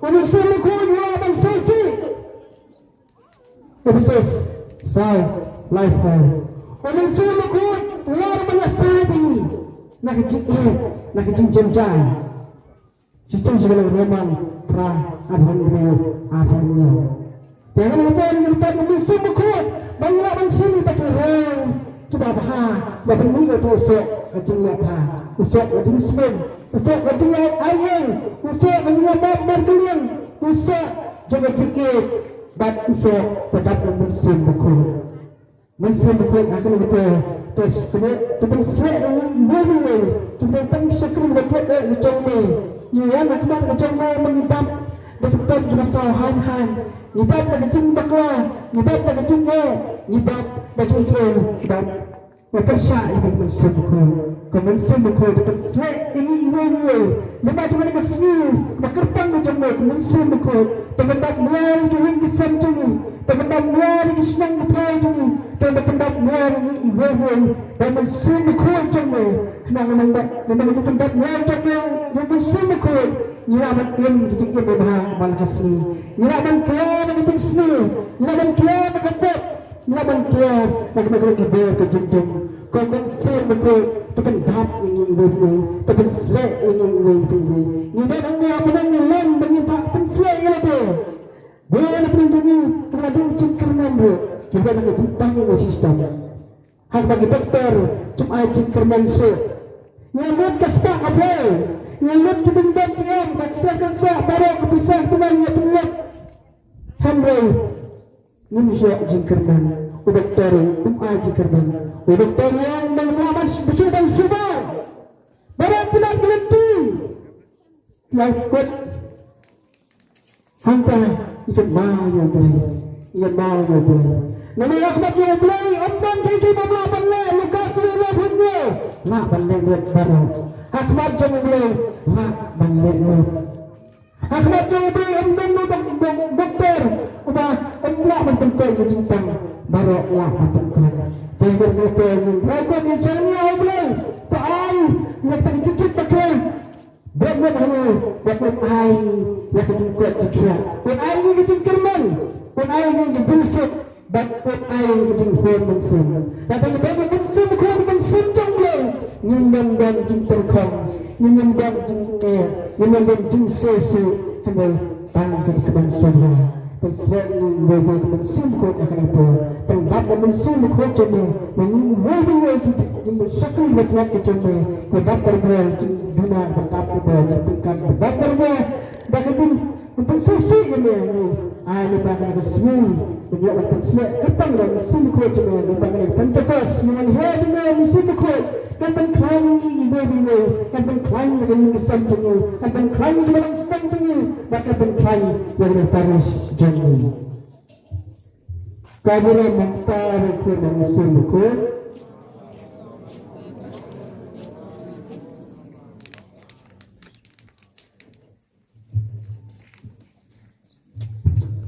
U Mynsiem Bakhuid u lah ban sngewsih. Ephesos saw, laiphew. U Mynsiem Bakhuid u lah ban ïasaid ïa ngi na ka jingeh, na ka jingjynjar. Shisha shisha ka Roman phra, arphew hynriew, arphew hynñiew. Te ha kane ka por ngi kyrpad ïa u Mynsiem Bakhuid ba ngin lah ban shim kita ki roi kiba bha, ba pynmih ïa uto u soh ka jingleh bha, u soh ka jingsbun, u soh ka jingai ei, u soh ka jingmap markylliang, u soh jong ka jingïeit bad u soh ba dap da u Mynsiem Bakhuid. Mynsiem Bakhuid ha kane ka por, to, to pynsleh ïa ngi iwei pa iwei kiba dang tang shakri bad klet eh ka jong me. Ngi wan ha khmat ka jong me ba ngi dap da ki tep kiba saw haiñ haiñ, ngi dap da ka jingbakla, ngi dap da ka jingeh, ngi dap da ki jingeh kiba pyrshah ïa ka Mynsiem Bakhuid. Ka Mynsiem Bakhuid to pynsleh ïa ngi iwei pa iwei. Lymda ha kane ka sngi kaba kyrpang ka jong me, ka Mynsiem Bakhuid to pyndap nia ïa ki ïing ki sem jong ngi, to pyndap nia ïa ki shnong ki thaw jong ngi, to pyndap nia ïa ngi iwei pa iwei da u Mynsiem Bakhuid jong me. Khnang lymda, lymda ka jingpyndap nia jong me da u Mynsiem Bakhuid, ngi lah ban im ki jingim babha man la ka sngi. Ngi lah ban kiar na ka jingsniew, ngi lah ban kiar na ka pop, ngi lah ban kiar na ka, na ka, na ka bor ka jingdum. Ko Mynsiem Bakhuid to pyndap ïa ngi iwei pa iwei, to pynsleh ïa ngi iwei pa iwei. Ngi don hangne ha bneng, ngi len ba ngin phah pynsleh ïa lade. Hooid, na pdeng jong ngi, ka la dei jingkyrmen ruh. Ki don ki jingtang ka system. Haba ki doktor kim ai jingkyrmen shuh. Ïa lut ka spah ka poi. Ïa lut ki ding don ki em, ka kseh ka kseh, baroh ka pisa ka pynlong ïa pynlut. Hynrei ngim ïoh jingkyrmen. U doktor um ai jingkyrmen. U doktor ïa u nang mlaman shu ban suba. Baroh ki lad ki lynti. Lai kut. Hangta i kynmaw ïa U Blei. I kynmaw ïa U Blei. Namar ha khmat jong U Blei ym don kiei kiei ba lah ban leh, Lukas arphew hynñiew. Lah ban leh lut baroh. Ha khmat jong U Blei lah ban leh lut. Ha khmat jong U Blei ym don u dok-, dok-, doktor uba ym lah ban pynkoit ïa ka jingtang, baroh lah ban pynkoit. Te ngin ïa pynkoit ïa jong ngi ha U Blei. To ai ïa ka jingkit bakla. Bad ngan hangne, bad ngan ai ïa ka jingkoit jingkhiah. Ngan ai ïa ka jingkyrmen. Ngan ai ïa ka jingpynsuk. Bad ngan ai ïa ka jinghun mynsiem. Lada ngi don ka mynsiem, ka mynsiem jong U Blei, ngim don don jingtyrkhong. Ngim don don jing, eh, ngim don don jingsngewsih. Hynrei tang ka mynsiem. Pynsleh ïa ngi ka mynsiem bakhuid ha kane ka por. Pynbeit ka mynsiem bakhuid jong me. Ïa ngi iwei pa iwei ki, ki shakri bad ki jong me. Ka dap ka dap jingduna, ka dap ka dap jingpynkam, ka dap ka dap. Da ka jing, ka pynsngewsih ïa me, ngi ai lypa kane ka sngi. Ngi ïoh ban pynsleh kyrpang da ka mynsiem bakhuid jong me, lypa kane ka Pentekost. Ngi wan heh jong me mynsiem bakhuid. Kan pynkhlaiñ ïa ngi iwei pa iwei. Kan pynkhlaiñ ïa ka ïing ka sem jong ngi. Kan pynkhlaiñ ïa ka balang shnong jong ngi. Bad kan pynkhlaiñ ïa ka parish jong ngi. Ka burom mynta ruh khuid da ka mynsiem bakhuid.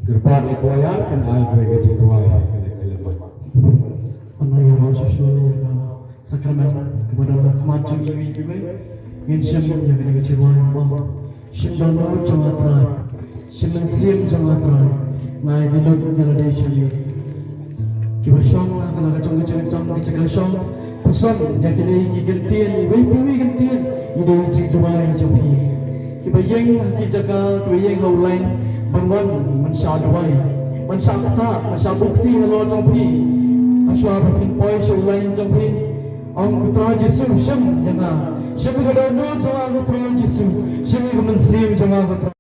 Kyrpad ïa ka choir, kan ai kawei ka jingduwai, kane ka lem. Hynrei ïa ka sakramen kaba don ha khmat jong ngi iwei pa iwei. Ngin shim ïa kane ka jingduwai ba Shim dohnud jong nga Trai. Shim mynsiem jong nga Trai. Nga ai khublei ïa lade sha me. Kiba shong ha ka jong ka jong ka jong ka jaka shong. Pynshong ïa kine ki kyntien, iwei pa iwei kyntien, i dei i jingduwai jong phi. Kiba ïeng ha ki jaka, kiba ïeng ha u lain ban wan ban shah duwai, ban shah ktah, ban shah buh kti halor jong phi. Hashwa ba phin poi sha u lain jong phi. Ong ko Trai Jisu, shim ïa nga. Shim ïa ka dohnud jong nga ko Trai Jisu. Shim ïa ka mynsiem jong nga ko Trai.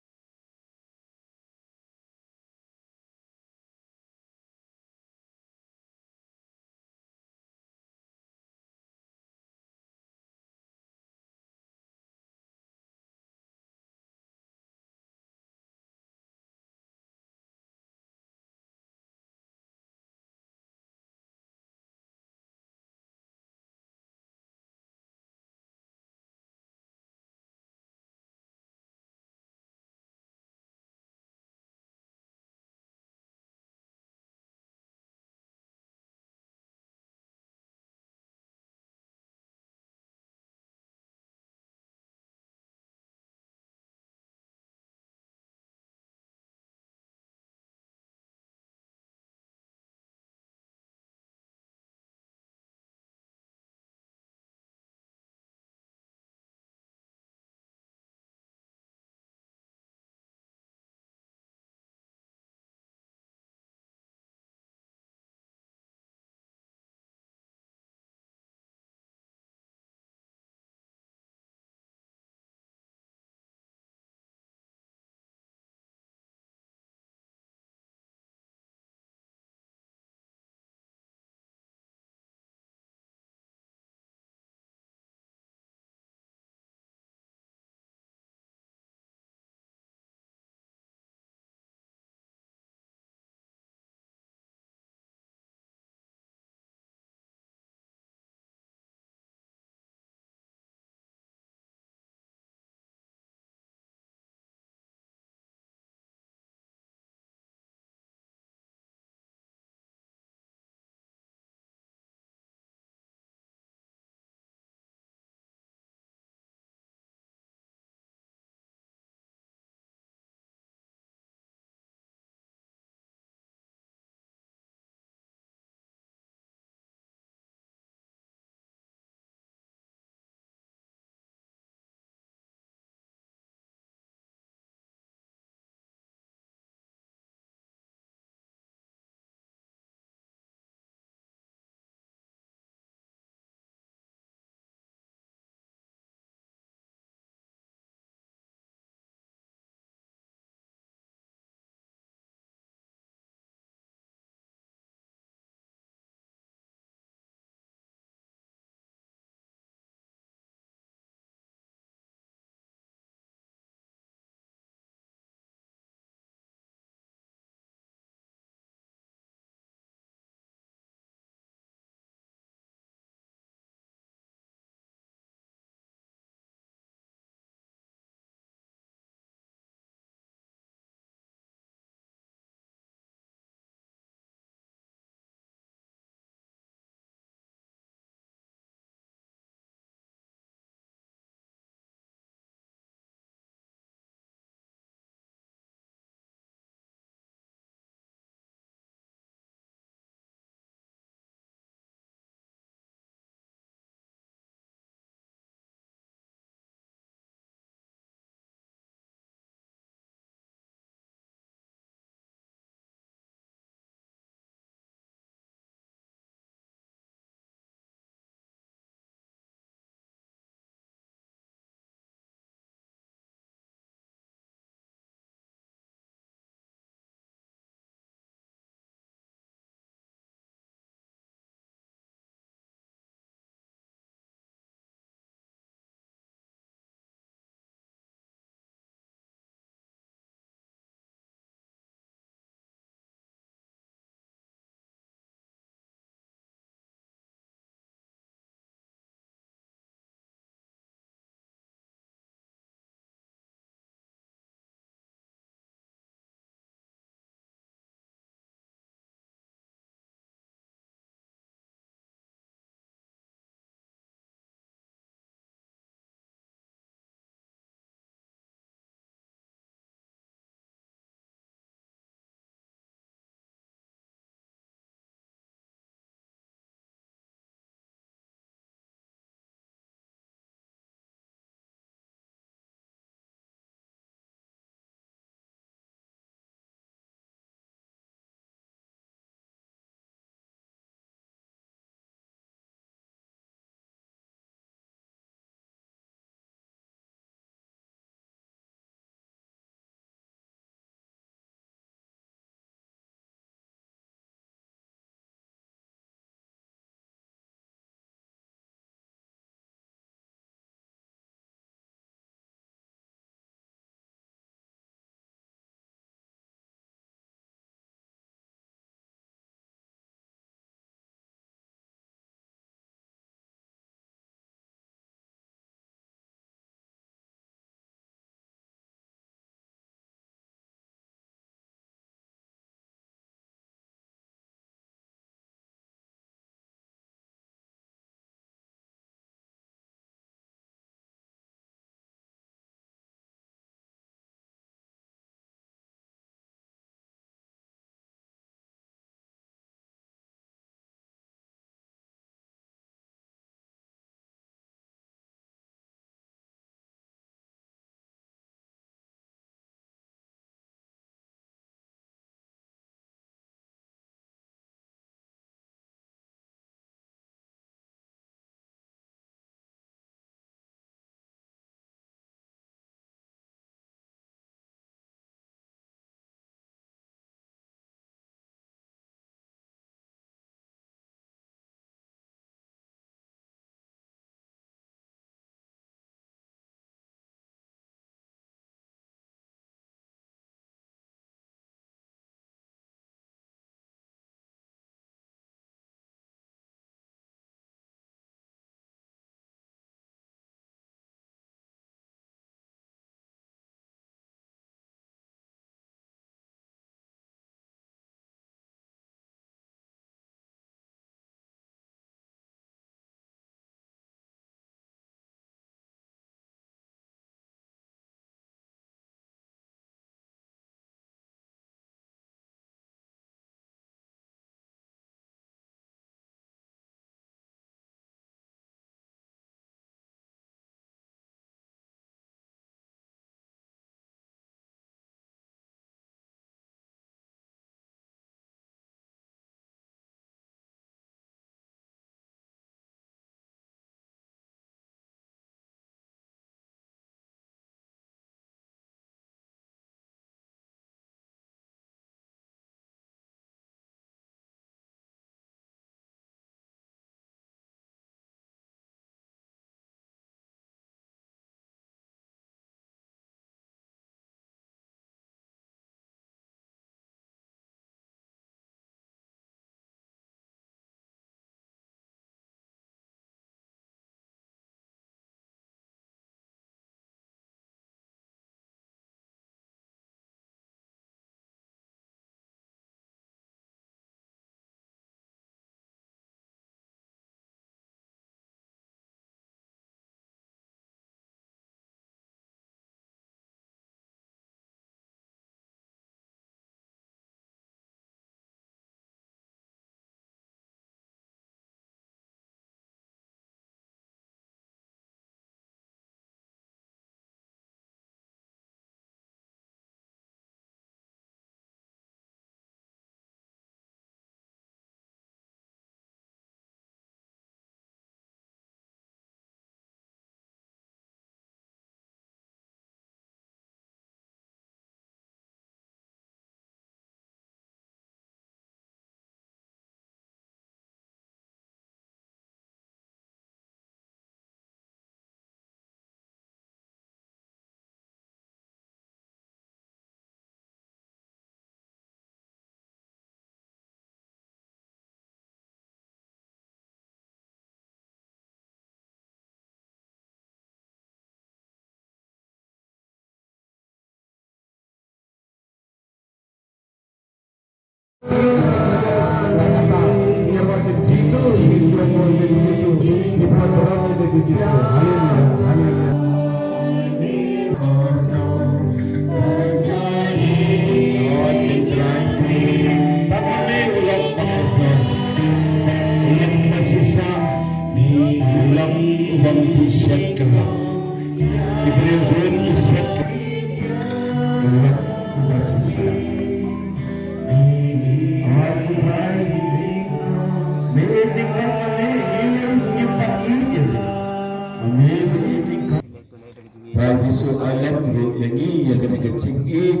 Trai Jisu, ai lem ruh ïa ngi ïa kane ka jingïeit,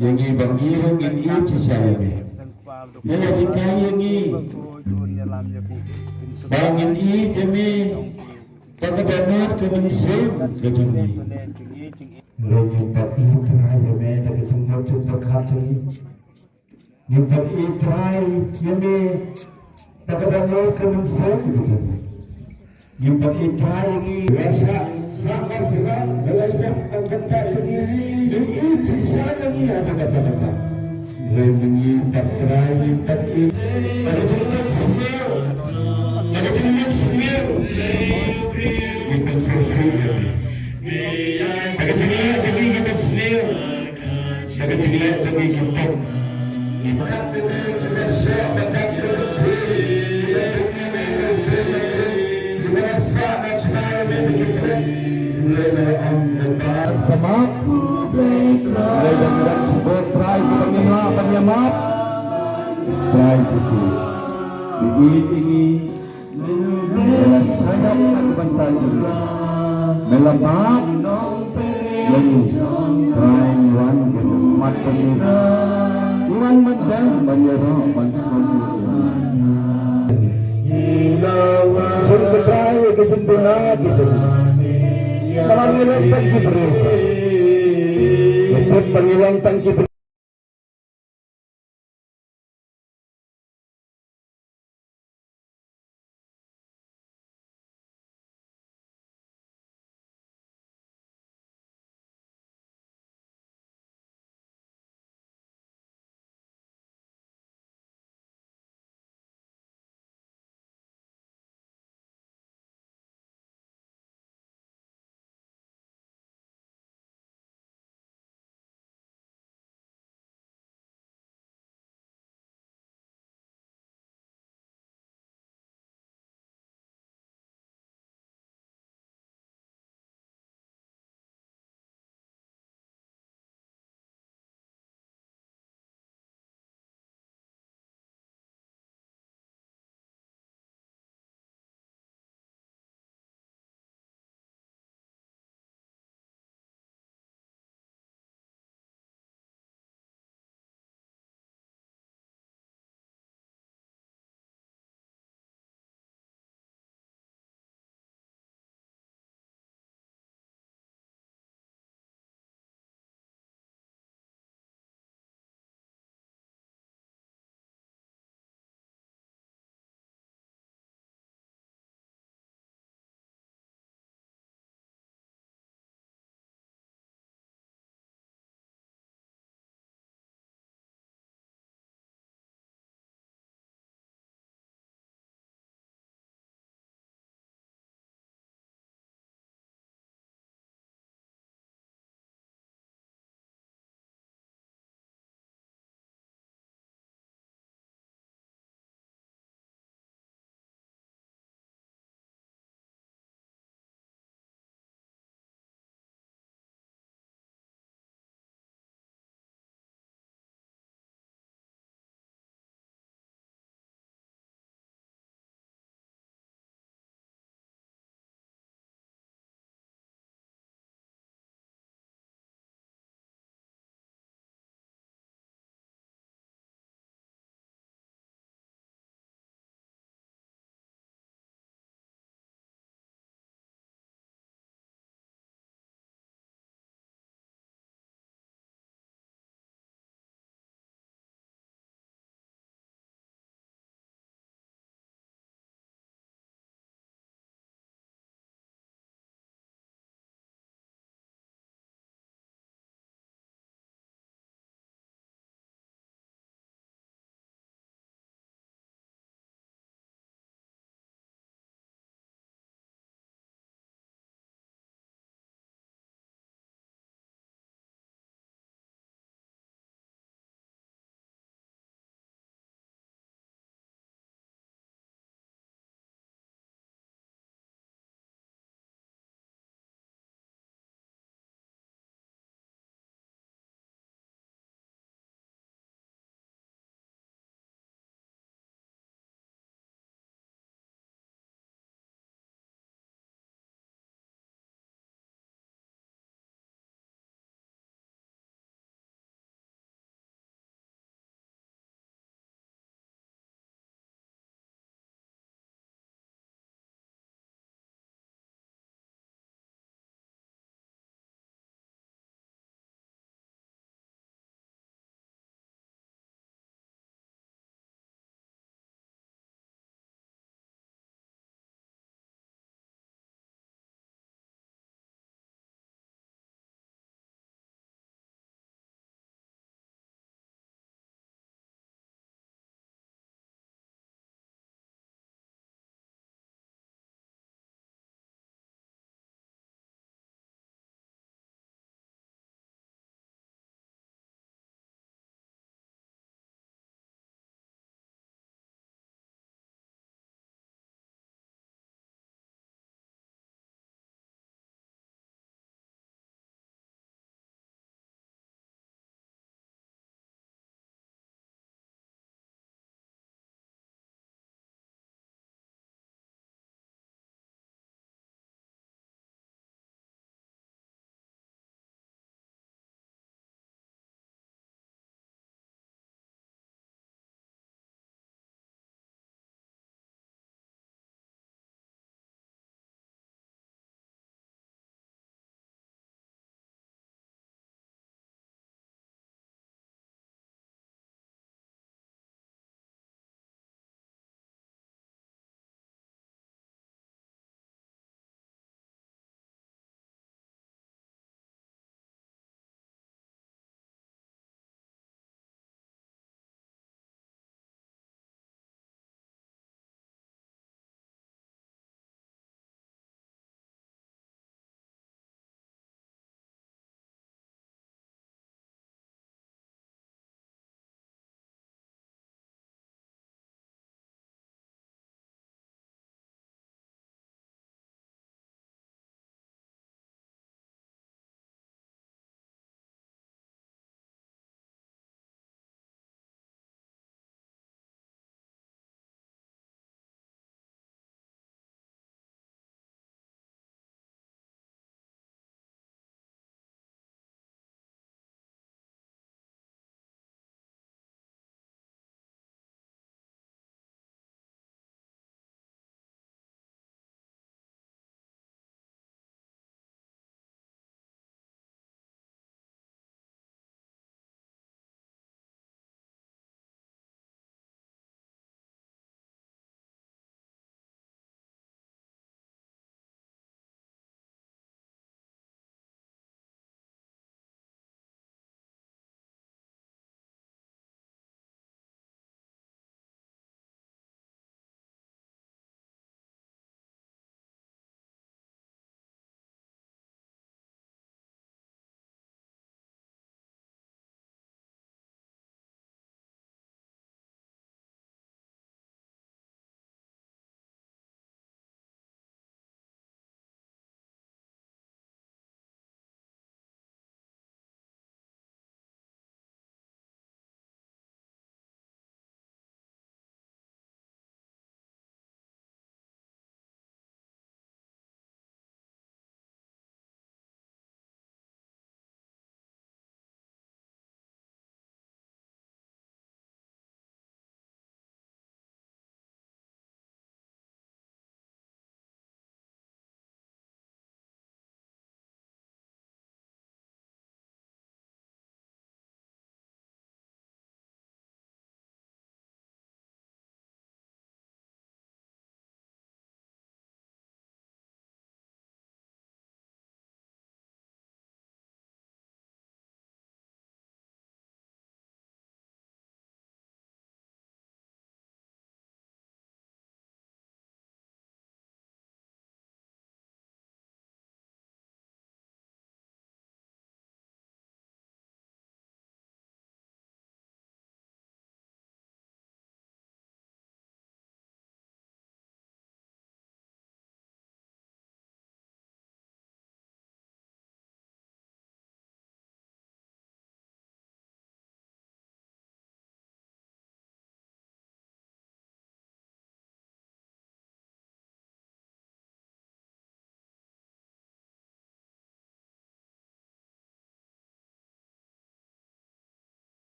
ïa ngi ba ngi ruh ngin ïeit shisha ïa me. Me la hikai ïa ngi ba ngin ïeit ïa me da kaba mut ka mynsiem ka jong ngi. Ruh ngin ïeit Trai ïa me da ka jingmut jingpyrkhat jong ngi. Ngim pat ïeit Trai ïa me da kaba mut ka mynsiem ka jong ngi. Ngim pat ïeit Trai ïa ngi. La sah, sah mar syrah, la ïap tang kata jong ngi. Ngim ïeit shisha ïa ngi ha kata kata. Lei ngi pat Trai, ngim pat ïeit. Da ka jingmut sniew, da ka jingmut sniew. Ngim pat sniew ïa ngi. Da ka jingleh jong ngi ngim pat sniew. Da ka jingleh jong ngi ngim pat. Sa map. Lei ba ngi dang sngewbha Trai kiba ngim lah ban ïa map. Trai Jisu, ïeit ïa ngi. Me la shah ïap na ka bynta jong ngi. Me la map ïa ngi. Trai, ngi wan ki mat jong ngi. Ngi wan ban dang ban ïaroh ban sngewthuh ïa ngi. Sngewthuh Trai ïa ka jingduna ka jong ngi. Namar ngi long tang ki briew. Ngi tip ba ngi long tang ki briew.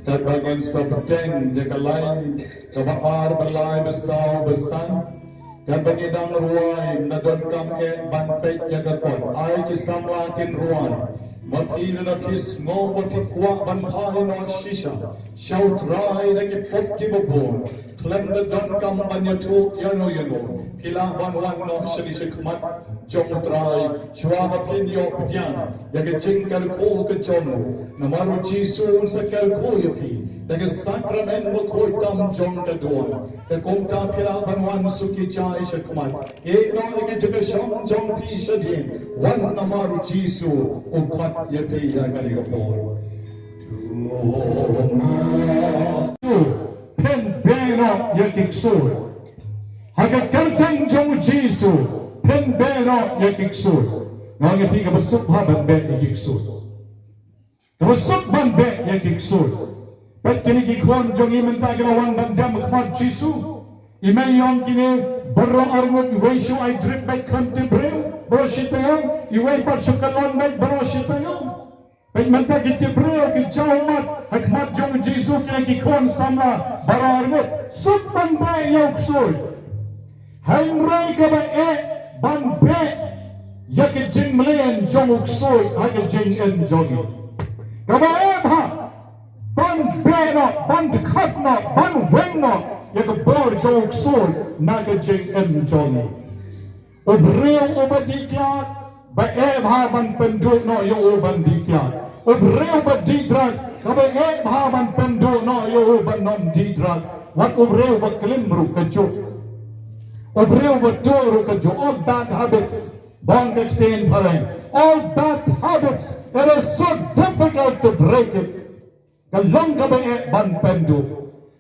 Katba ngin sa bteng ïa ka lain kaba ar, ba lai, ba saw, ba san, katba ngi dang rwai, na donkam eh ban peit ïa ka kot. Ai ki samla kin rwai. Ma phi lada phi sngew ba phi kwah ban phai noh shisha sha U Trai da ki pop kiba bun, khlem da donkam ban ïathuh ïano ïano, phi lah ban wan noh sha li, sha khmat jong U Trai, shuwa ba phin ïoh pdiang ïa ka jingkyrkhu ka jong u. Namar U Jisu un sa kyrkhu ïa phi da ka sakramen bakhuid tam jong ka duwan. Te kumta phi lah ban wan suki jai sha khmat. Ïeh noh ïa ka jingkyrshan jong phi shadien. Wan namar U Jisu u khot ïa phi ïa kane ka por. Phin beh noh ïa ki ksuid. Ha ka kyrteng jong U Jisu, phin beh noh ïa ki ksuid. Nga ong ïa phi, kaba suk bha ban beh ïa ki ksuid. Kaba suk ban beh ïa ki ksuid. Peit kine ki khun jong ngi mynta ki la wan ban dem ha khmat Jisu. I mei i ong kine baroh arngut, iwei shu aidrip beit khlem tip briew baroh shi taïew, iwei pat shu kyllon beit baroh shi taïew. Peit mynta ki tip briew ki jaw mat ha khmat jong U Jisu, kine ki khun samla baroh arngut. Suk ban beh ïa u ksuid. Hynrei kaba eh ban beh ïa ka jingmlien jong u ksuid ha ka jingim jong ngi. Kaba eh bha ban beh noh, ban dkhot noh, ban weng noh ïa ka bor jong u ksuid na ka jingim jong ngi. U briew uba dih kiad, ba eh bha ban pynduh noh ïa u ban dih kiad. U briew ba dih drugs, kaba eh bha ban pynduh noh ïa u ban ym dih drugs. Wat u briew ba klim ruh kajuh. U briew ba tuh ruh kajuh. All bad habits. Ba ong ka ktien phareng, all bad habits, it is so difficult to break it. Ka long kaba eh ban pynduh.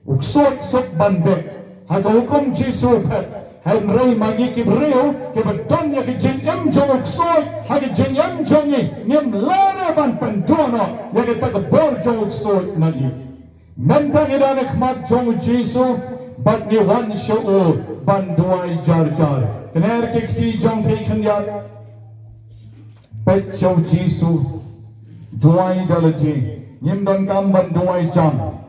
U ksuid suk ban beh. Ha ka hukum Jisu phet. Hynrei ma ngi ki briew kiba don ïa ka jingim jong u ksuid ha ka jingim jong ngi, ngim lah re ban pynduh noh ïa kata ka bor jong u ksuid na ngi. Mynta ngi don ha khmat jong u Jisu bad ngi wan sha u ban duwai jar jar. Kner ki kti jong phi khyndiat. Peit sha u Jisu. Duwai da lade. Ngim donkam ban duwai jam.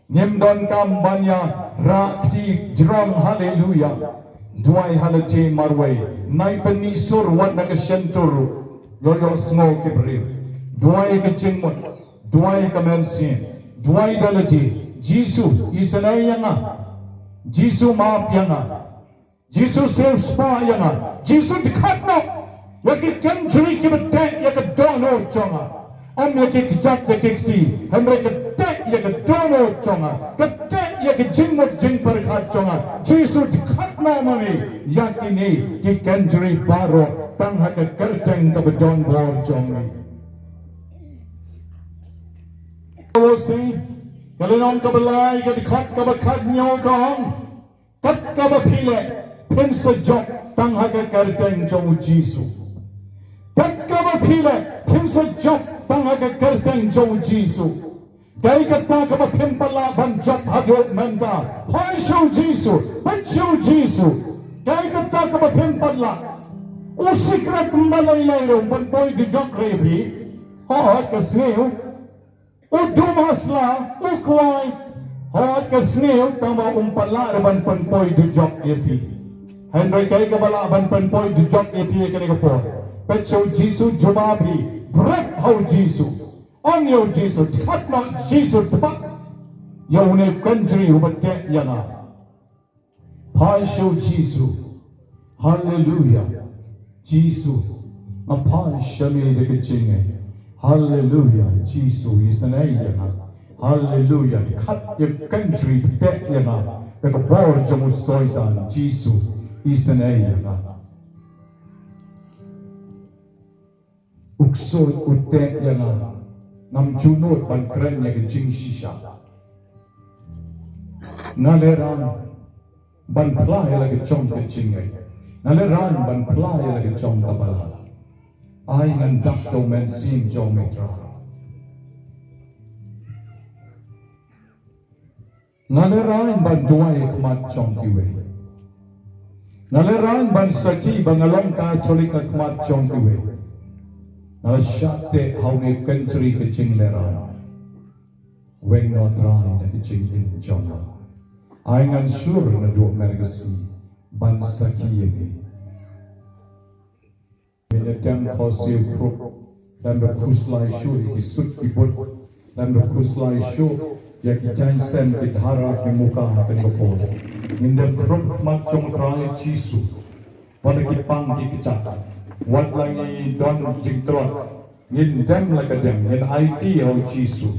Ngim donkam ban ïa rah kti jrong haleluya. Duwai ha lade marwei. Nai pynmih sur wat na ka shyntur. Ïoh ïoh sngew ki briew. Duwai ka jingmut. Duwai ka mynsiem. Duwai da lade. Jisu, isynei ïa nga. Jisu, map ïa nga. Jisu, siewspah ïa nga. Jisu, dkhot noh ïa ki kynjri kiba teh ïa ka dohnud jong nga. Ym ïa ki kjat ïa ki kti, hynrei ka teh ïa ka dohnud jong nga, ka teh ïa ka jingmut jingpyrkhat jong nga. Jisu, dkhot noh ma ngi ïa kine ki kynjri baroh tang ha ka kyrteng kaba don bor jong ngi. Ka lynnong kaba lai, ka dkhot kaba khathynñiew ka ong, kat kaba phi leh, phin sa jop tang ha ka kyrteng jong u Jisu. Kat kaba phi leh, phin sa jop tang ha ka kyrteng jong u Jisu. Kaei kata kaba phim pat lah ban jop haduh mynta? Phai sha u Jisu, peit sha u Jisu. Kaei kata kaba phim pat lah? U sikret ym ban lei lei ruh, ym ban poi dujok re phi. Hooid ka sniew. U dum ha sla, u kwai. Hooid ka sniew, tangba um pat lah re ban pynpoi dujok ïa phi. Hynrei kaei kaba lah ban pynpoi dujok ïa phi ïa kane ka por? Peit sha u Jisu, jubab hi. Bret ha u Jisu. Ong ïa u Jisu, dkhot noh Jisu, dkhot ïa une u kynjri uba teh ïa nga. Phai sha u Jisu. Haleluya. Jisu, nga phai sha me da ka jingngeit. Haleluya, Jisu, isynei ïa nga. Haleluya, khat ïa ka kynjri, teh ïa nga da ka bor jong u Soitan, Jisu, isynei ïa nga. U ksuid u teh ïa nga. Ngam ju nud ban kren ïa ka jingshisha. Nga lehraiñ ban phla ïa la ka jong ka jingngeit. Nga lehraiñ ban phla ïa la ka jong ka balang. Ai ngan dap da u Mynsiem jong me, Trai. Nga lehraiñ ban duwai ha khmat jong kiwei. Nga lehraiñ ban sakhi ba nga long Katholik ha khmat jong kiwei. Nga la shah teh ha une u kynjri ka jinglehraiñ. Weng noh, Trai, na ka jingim jong nga. Ai ngan shlur naduh mynne ka sngi ban sakhi ïa me. Ngin ïa dem khohsiew khrup, lem da khuslai shuh ïa ki sut ki but, lem da khuslai shuh ïa ki jaiñsem, ki dhara, ki muka, ha kane ka por. Ngin dem khrup ha khmat jong u Trai Jisu. Wat la ki pang ki kjat, wat la ngi don jingtlot, ngin dem la ka dem, ngin aiti ïa u Jisu.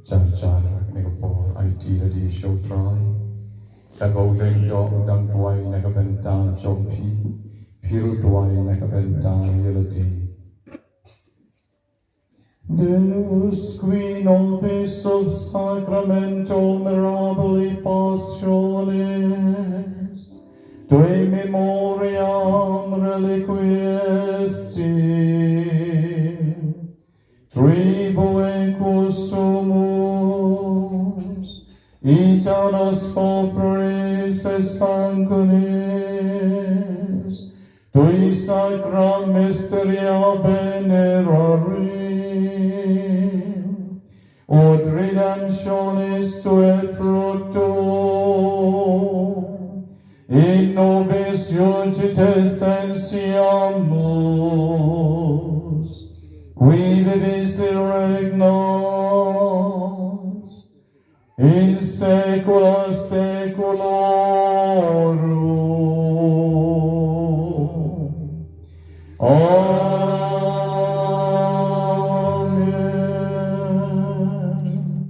Jar jar ha kane ka por, aiti lade sha u Trai. Katba u dang ïoh, u dang duwai na ka bynta jong phi, phi ruh duwai na ka bynta ïa lade. Deus, qui nobis sub sacramento mirabili passionis tui memoriam reliquisti, tribueque sumus, aeternos corporis et sanguinis, tui sacra mysteria venerari, ut redemptionis tuae frutto, in nobis iudice sciamus, qui vivis et regnas Incense.